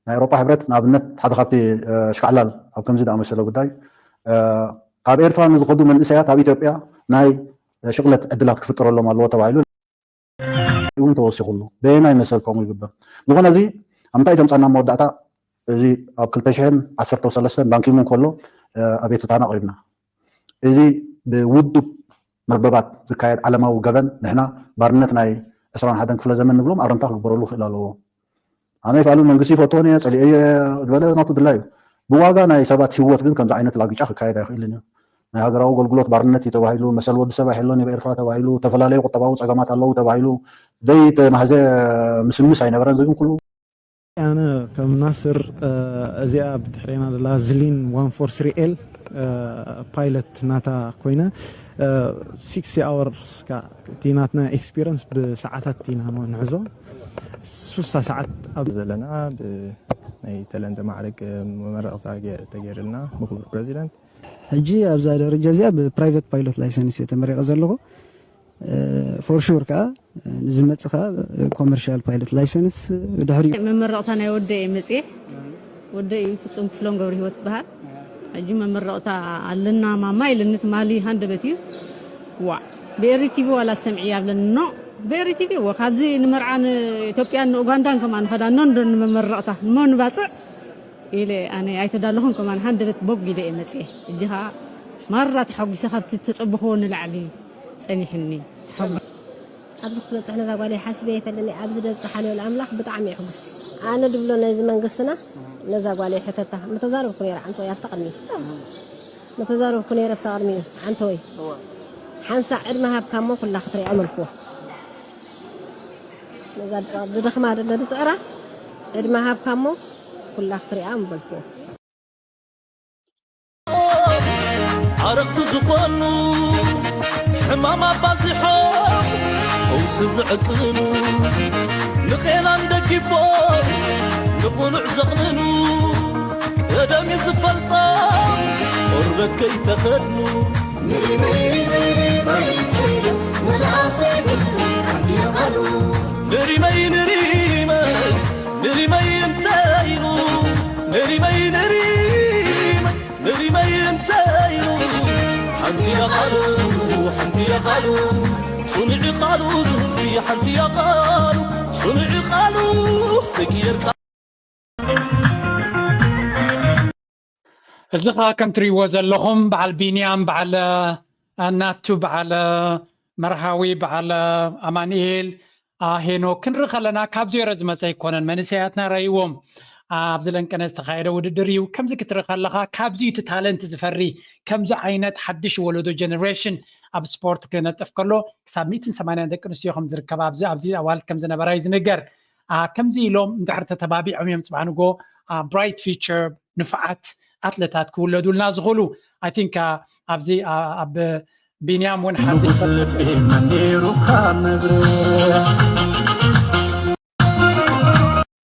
ናይ ኤውሮጳ ሕብረት ንኣብነት ሓደ ካብቲ ኣሽካዕላል ኣብ ከምዚ ዝኣመሰለ ጉዳይ ካብ ኤርትራ ንዝኸዱ መንእሰያት ኣብ ኢትዮጵያ ናይ ሽቕለት ዕድላት ክፍጠረሎም ኣለዎ ተባሂሉ እውን ተወሲኹሉ። በየናይ መሰል ከምኡ ይግበር? ዝኾነ እዚ ኣብ ምንታይ ተምፃና መወዳእታ እዚ ኣብ ክልተ ሽሕን ዓሰርተ ሰለስተን ባንኪሙን ከሎ ኣቤቱታና ኣቕሪብና። እዚ ብውዱብ መርበባት ዝካየድ ዓለማዊ ገበን ንሕና ባርነት ናይ ዕስራን ሓደን ክፍለ ዘመን ንብሎም ኣረምታ ክግበረሉ ክእል ኣለዎ። ኣነ ይፍኣሉ መንግስቲ ይፈትዎን እየ ፀሊኦ እየ ዝበለ ናቱ ድላ እዩ። ብዋጋ ናይ ሰባት ህወት ግን ከምዚ ዓይነት ላግጫ ክካየድ ኣይኽእልን እዩ። ናይ ሃገራዊ ኣገልግሎት ባርነት እዩ ተባሂሉ፣ መሰል ወዲ ሰብ ኣይሕሎን እዩ ኤርትራ ተባሂሉ፣ ዝተፈላለዩ ቁጠባዊ ፀገማት ኣለዉ ተባሂሉ ዘይተማህዘ ምስምስ ኣይነበረን። እዚ ግን ኩሉ ኣነ ከም ናስር እዚኣ ብድሕሬና ዘላ ዝሊን ዋን ፎር ስሪ ኤል ፓይለት ናታ ኮይነ ሲክስቲ ኣወርስ እቲ ናትና ኤክስፒረንስ ብሰዓታት ኢና ንሕዞ ሱሳ ሰዓት ኣብ ዘለና ብናይ ተለንተ ማዕረግ መመረቕታ ተገይርልና ብክቡር ፕሬዚደንት ሕጂ ኣብዛ ደረጃ እዚኣ ብፕራይቨት ፓይለት ላይሰንስ እየ ተመሪቐ ዘለኹ for sure ከዓ ንዝመፅእ ከዓ ኮመርሻል ፓይለት ላይሰንስ ብድሕሪኡ መመረቕታ ናይ ወደይ እየ መፅየ ወደይ እዩ ፍፁም ክፍሎም ገብረ ህይወት ይበሃል ሕጂ መመረቕታ ኣለና ማማ ኢለኒ ትማሊ ሃንደበት እዩ ዋዕ ብኤሪ ቲቪ ዋላ ሰምዒ ኣብለኒ ኖ ብኤሪ ቲቪ እዎ ካብዚ ንመርዓ ንኢትዮጵያን ንኡጋንዳን ከማ ንኸዳ ኖ እንዶ ንመመረቕታ ንሞ ንባፅዕ ኢለ ኣነ ኣይተዳለኹን ከማን ሃንደበት ቦግ ኢለ እየ መፅየ። ሕጂ ኸዓ ማራ ተሓጒሰ ካብቲ ዝተፀበኽዎ ንላዕሊ እዩ ፀኒሕኒ። ተሓጒ። ኣብዚ ክትበፅሕ ነዛ ጓለይ ሓሲበ ኣይፈልጥን እየ። ኣብዚ ደብፅሓ ልበል ኣምላኽ ብጣዕሚ እየ ሕጉስቲ። ኣነ ድብሎ ነዚ መንግስትና ነዛ ጓለይ ሕተታ። ምተዛረብኩ ነይረ ዓንተወይ ኣብቲ ቅድሚኡ። ምተዛረብኩ ነይረ ኣብቲ ቅድሚኡ ዓንተወይ። ሓንሳእ ዕድመ ሃብካ እሞ ኩላ ክትሪኣ መልክዎ። ነዛ ድፅዕር ድደኽማ ደለ ድፅዕራ ዕድመ ሃብካ እሞ ኩላ ክትሪኣ ምበልክዎ። ዓረቕቲ ዝኾኑ ሕማም ኣባዚሖም ፈውሲ ዝዕቅኑ ንቄናን ደጊፎም ንቕኑዕ ዘቕንኑ ቀደም እዩ ዝፈልጦም ቆርበት ከይተኸድኑ ንመይመይመይመይ መልኣሰይ ብልዕል ዓዲ ይቓሉ ንሪመይ ንሪመይ ንሪመይ እንታይ ኢሉ ንሪመይ ንሪመይ ንሪመይ እንታይ ኢሉ ሓንቲ ኢያ ቃሉ ሓንቲ ኢያ ቃሉ ጽኑዕ ቃሉ ዝህዝቢ ሓንቲ ኢያ ቃሉ ጽኑዕ ቃሉ ስቅየር እዚ ኸዓ ከም ትሪእዎ ዘለኹም በዓል ቢንያም በዓል ናቱ በዓል መርሃዊ በዓል ኣማንኤል ሄኖክ ክንርኢ ከለና ካብ ዜሮ ዝመፀ ኣይኮነን። መንእሰያትና ረእይዎም ኣብዚ ለንቀነ ዝተኻየደ ውድድር እዩ። ከምዚ ክትርኢ ከለኻ ካብዚ እቲ ታለንት ዝፈሪ ከምዚ ዓይነት ሓድሽ ወለዶ ጀነሬሽን ኣብ ስፖርት ክነጥፍ ከሎ ክሳብ ሚእትን ሰማንያን ደቂ ኣንስትዮ ከም ዝርከባ ኣብዚ ኣብዚ ኣዋልድ ከም ዝነበራ እዩ ዝንገር። ከምዚ ኢሎም እንድሕር ተተባቢዖም እዮም ፅባሕ ንጎ ብራይት ፊቸር ንፉዓት ኣትለታት ክውለዱልና ዝኽእሉ። I think ኣብዚ ኣብ ቢንያም እውን ሓድሽ ንጉስ ልቢ መኒሩ ካብ መብርህ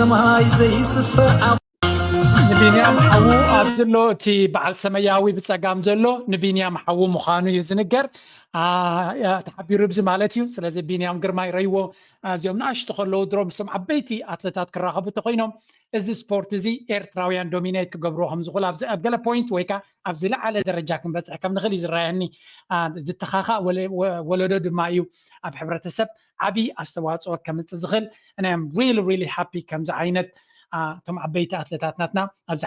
ሰማይ ዘይስፈር ኣብ ንቢንያም ሓዉ ኣብዚ ኣሎ እቲ በዓል ሰመያዊ ብፀጋም ዘሎ ንቢንያም ሓዉ ምዃኑ እዩ ዝንገር። ተሓቢሩ ብዚ ማለት እዩ። ስለዚ ቢንያም ግርማይ ረይዎ እዚኦም ንኣሽቱ ከለዉ ድሮ ምስቶም ዓበይቲ ኣትለታት ክራኸቡ ተኮይኖም እዚ ስፖርት እዚ ኤርትራውያን ዶሚኔት ክገብርዎ ከም ዝኽእሉ ኣብዚ ኣብ ገለ ፖይንት ወይ ከዓ ኣብ ዝለዓለ ደረጃ ክንበፅሕ ከም ንኽእል እዩ ዝረኣየኒ። ዝተኻኻእ ወለዶ ድማ እዩ ኣብ ሕብረተሰብ ዓብዪ ኣስተዋፅኦ ከምፅእ ዝኽእል። And I'm really really happy ከምዚ ዓይነት እቶም ዓበይቲ ኣትለታት ናትና ኣብ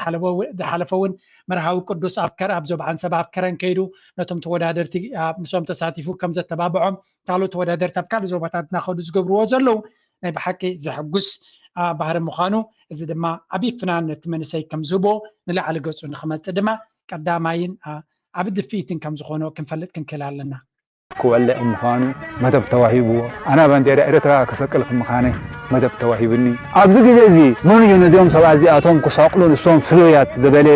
ዝሓለፈ እውን መርሃዊ ቅዱስ ኣብ ከረ ኣብ ዞባ ዓንሰባ ኣብ ከረን ከይዱ ነቶም ተወዳደርቲ ምስኦም ተሳቲፉ ከም ዘተባብዖም ካልኦት ተወዳደርቲ ኣብ ካልእ ዞባታት እናኸዱ ዝገብርዎ ዘለዉ ናይ ብሓቂ ዘሐጉስ ባህሪ ምዃኑ፣ እዚ ድማ ዓብዪ ፍናን ነቲ መንእሰይ ከም ዝህቦ፣ ንላዕሊ ገጹ ንኽመጽእ ድማ ቀዳማይን ዓቢ ድፍኢትን ከም ዝኾኖ ክንፈልጥ ክንክእል ኣለና። ክወልዕ ምዃኑ መደብ ተዋሂብዎ፣ ኣና ባንዴራ ኤርትራ ክሰቅል ምዃነይ መደብ ተዋሂብኒ። ኣብዚ ግዜ እዚ መን እዩ ነዚኦም ሰባት እዚኣቶም ክሰቅሉ ንሶም ፍሉያት ዝበለ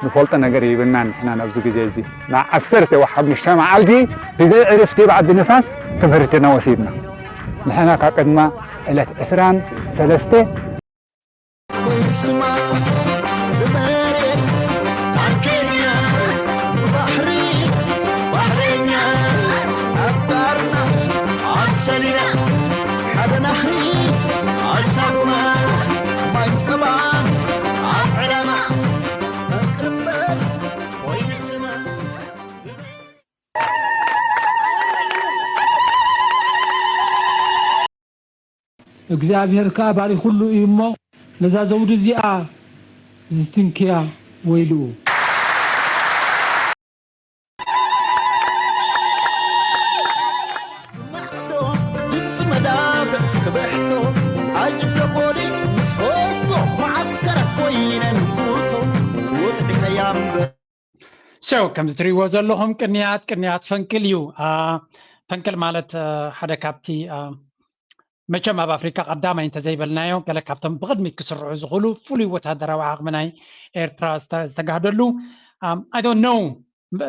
ንፈልጦ ነገር የብልናን ንሕና ኣብዚ ግዜ እዚ። ንዓሰርተ ወይ ሓሙሽተ መዓልቲ ብዘይ ዕርፍቲ ኣብ ዓዲ ንፋስ ትምህርትና ወሲድና። ንሕና ካብ ቅድማ ዕለት ዕስራን ሰለስተ ስማ ብመሬት ኣብ ኬንያ ብባሕሪ ባሕሬኛ ኣብ ባርና ኣብ ሰሊና ሓደ ናሕሪ ኣሳጉማ ማይ ጸባን ኣብ ዕላማ ኣቅርበል ኮይኑ ስማ እግዚኣብሔር ከኣ ባሪኹሉ እዩ እሞ፣ ነዛ ዘውዲ እዚኣ ዝትንክያ ወይልኡ። ድምፂ መዳፍዕ ክብሕቶ ኣጅብ ደጎሊ ምስ ፈርቶ መዓስከረ ኮይነ ንጉቶ ውቕዒ ከያምበር So ከምዚ ትሪእዎ ዘለኹም ቅንያት ቅንያት ፈንቅል እዩ። ፈንቅል ማለት ሓደ ካብቲ መቸም ኣብ ኣፍሪካ ቀዳማይ እንተዘይበልናዮ ገለ ካብቶም ብቕድሚት ክስርዑ ዝኽእሉ ፍሉይ ወታደራዊ ዓቕሚ ናይ ኤርትራ ዝተጋህደሉ። I don't know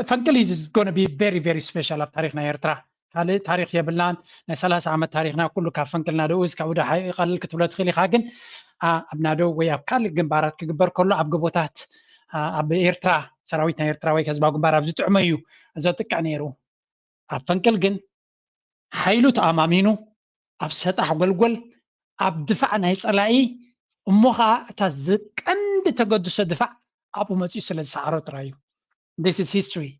ፈንቅል is going to be very very special ኣብ ታሪክ ናይ ኤርትራ። ካልእ ታሪክ የብልናን። ናይ ሰላሳ ዓመት ታሪክና ኩሉ ካብ ፈንቅልና ደኡ እስካብ ወደ ይቐልል ክትብሎ ትኽእል ኢኻ። ግን ኣብ ናደው ወይ ኣብ ካልእ ግንባራት ክግበር ከሎ ኣብ ጎቦታት ኣብ ኤርትራ ሰራዊት ናይ ኤርትራ ወይ ህዝባዊ ግንባር ኣብ ዝጥዕሞ እዩ ዘጥቅዕ ነይሩ። ኣብ ፈንቅል ግን ሓይሉ ተኣማሚኑ ኣብ ሰጣሕ ጎልጎል ኣብ ድፋዕ ናይ ጸላኢ እሞ ኸዓ እታ ዝቀንዲ ተገድሶ ድፋዕ ኣብኡ መጺኡ ስለ ዝሰዓሮ ጥራይ እዩ። This is history።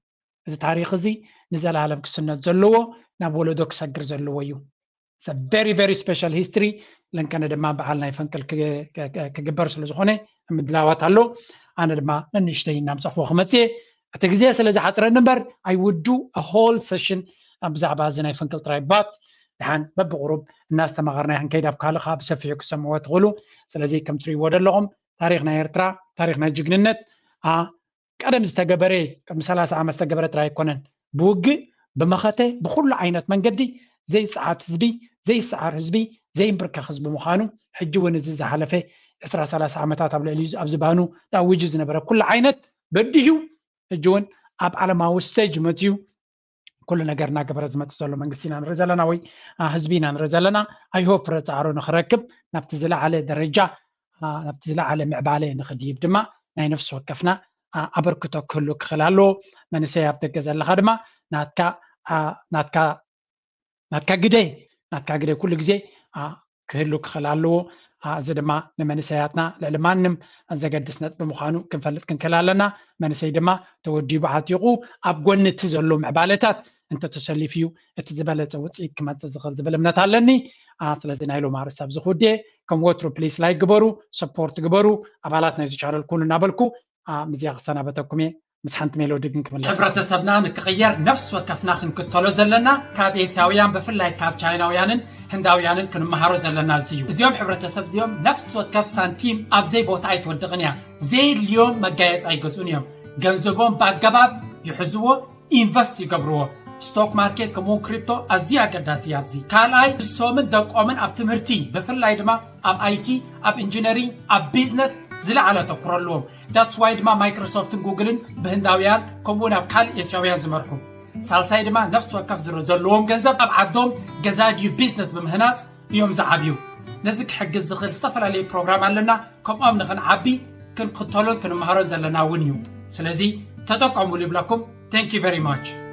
እዚ ታሪኽ እዚ ንዘለኣለም ክስነድ ዘለዎ ናብ ወለዶ ክሰግር ዘለዎ እዩ። It's a very very special history። ለንቀነ ድማ በዓል ናይ ፈንቅል ክግበር ስለ ዝኾነ ምድላዋት ኣሎ። ኣነ ድማ ነንእሽተይ እናምፀኽዎ ክመፅእ እቲ ግዜ ስለ ዝሓፅረኒ እምበር I would do a whole session ብዛዕባ እዚ ናይ ፈንቅል ጥራይ but ድሓን በብቁሩብ እናስተማቐርና ክንከይድ ኣብ ካልእ ከዓ ብሰፊሑ ክሰምዕዎ ትኽእሉ። ስለዚ ከም ትሪእዎ ዘለኹም ታሪኽ ናይ ኤርትራ ታሪኽ ናይ ጅግንነት ቀደም ዝተገበረ ቅድሚ ሰላሳ ዓመት ዝተገበረ ጥራይ ኣይኮነን። ብውግእ ብመኸተ ብኩሉ ዓይነት መንገዲ ዘይፀዓት ህዝቢ ዘይሰዓር ህዝቢ ዘይምብርከኽ ህዝቢ ምዃኑ ሕጂ እውን እዚ ዝሓለፈ ዕስራ ሰላሳ ዓመታት ኣብ ልዕሊ ኣብዚ ባኑ ተኣዊጁ ዝነበረ ኩሉ ዓይነት በዲሁ ሕጂ እውን ኣብ ዓለማዊ ስቴጅ መፅዩ ኩሉ ነገር እናገበረ ዝመፅእ ዘሎ መንግስቲ ኢና ንርኢ ዘለና ወይ ህዝቢ ኢና ንርኢ ዘለና። I hope ፍረ ፃዕሩ ንክረክብ ናብቲ ዝለዓለ ደረጃ ናብቲ ዝለዓለ ምዕባለ ንክድይብ ድማ ናይ ነፍሲ ወከፍና ኣበርክቶ ክህሉ ክኽእል ኣለዎ። መንእሰይ ኣብ ደገ ዘለኻ ድማ ናትካ ናትካ ናትካ ግደ ናትካ ግደ ኩሉ ግዜ ክህሉ ክኽእል ኣለዎ። እዚ ድማ ንመንእሰያትና ልዕሊ ማንም ዘገድስ ነጥቢ ምዃኑ ክንፈልጥ ክንክእል ኣለና። መንእሰይ ድማ ተወዲቡ ዓቲቑ ኣብ ጎኒ እቲ ዘሎ ምዕባለታት እንተተሰሊፉ እዩ እቲ ዝበለፀ ውፅኢት ክመፅእ ዝኽእል ዝብል እምነት ኣለኒ። ስለዚ ናይ ሎም ኣርእስቲ ኣብዚ ክውድየ። ከም ወትሩ ፕሊስ ላይክ ግበሩ፣ ሰፖርት ግበሩ፣ ኣባላት ናይዚ ቻነል ኩኑ እናበልኩ ምስዚኣ ክሰናበተኩም እየ። ምስ ሓንቲ ሜሎዲ ግን ክምለስ። ሕብረተሰብና ንክቕየር ነፍሲ ወከፍና ክንክተሎ ዘለና ካብ ኤስያውያን ብፍላይ ካብ ቻይናውያንን ህንዳውያንን ክንመሃሮ ዘለና እዚ እዩ። እዚኦም ሕብረተሰብ እዚኦም ነፍሲ ወከፍ ሳንቲም ኣብ ዘይቦታ ኣይትወድቕን እያ። ዘየድልዮም መጋየፂ ኣይገዝኡን እዮም። ገንዘቦም ብኣገባብ ይሕዝዎ፣ ኢንቨስት ይገብርዎ። ስቶክ ማርኬት ከምኡውን ክሪፕቶ ኣዝዩ ኣገዳሲ እዩ ኣብዚ። ካልኣይ ንሶምን ደቆምን ኣብ ትምህርቲ ብፍላይ ድማ ኣብ ኣይቲ፣ ኣብ ኢንጂነሪንግ፣ ኣብ ቢዝነስ ዝለዓለ ኣተኩሮ ኣለዎም። ዳትስ ዋይ ድማ ማይክሮሶፍትን ጉግልን ብህንዳውያን ከምኡውን ኣብ ካልእ ኤስያውያን ዝመርሑ። ሳልሳይ ድማ ነፍሲ ወከፍ ዝረ ዘለዎም ገንዘብ ኣብ ዓዶም ገዛ ድዩ ቢዝነስ ብምህናፅ እዮም ዝዓብዩ። ነዚ ክሕግዝ ዝኽእል ዝተፈላለዩ ፕሮግራም ኣለና። ከምኦም ንኽንዓቢ ክንክተሎን ክንመሃሮን ዘለና እውን እዩ። ስለዚ ተጠቀሙሉ ይብለኩም። Thank you very much።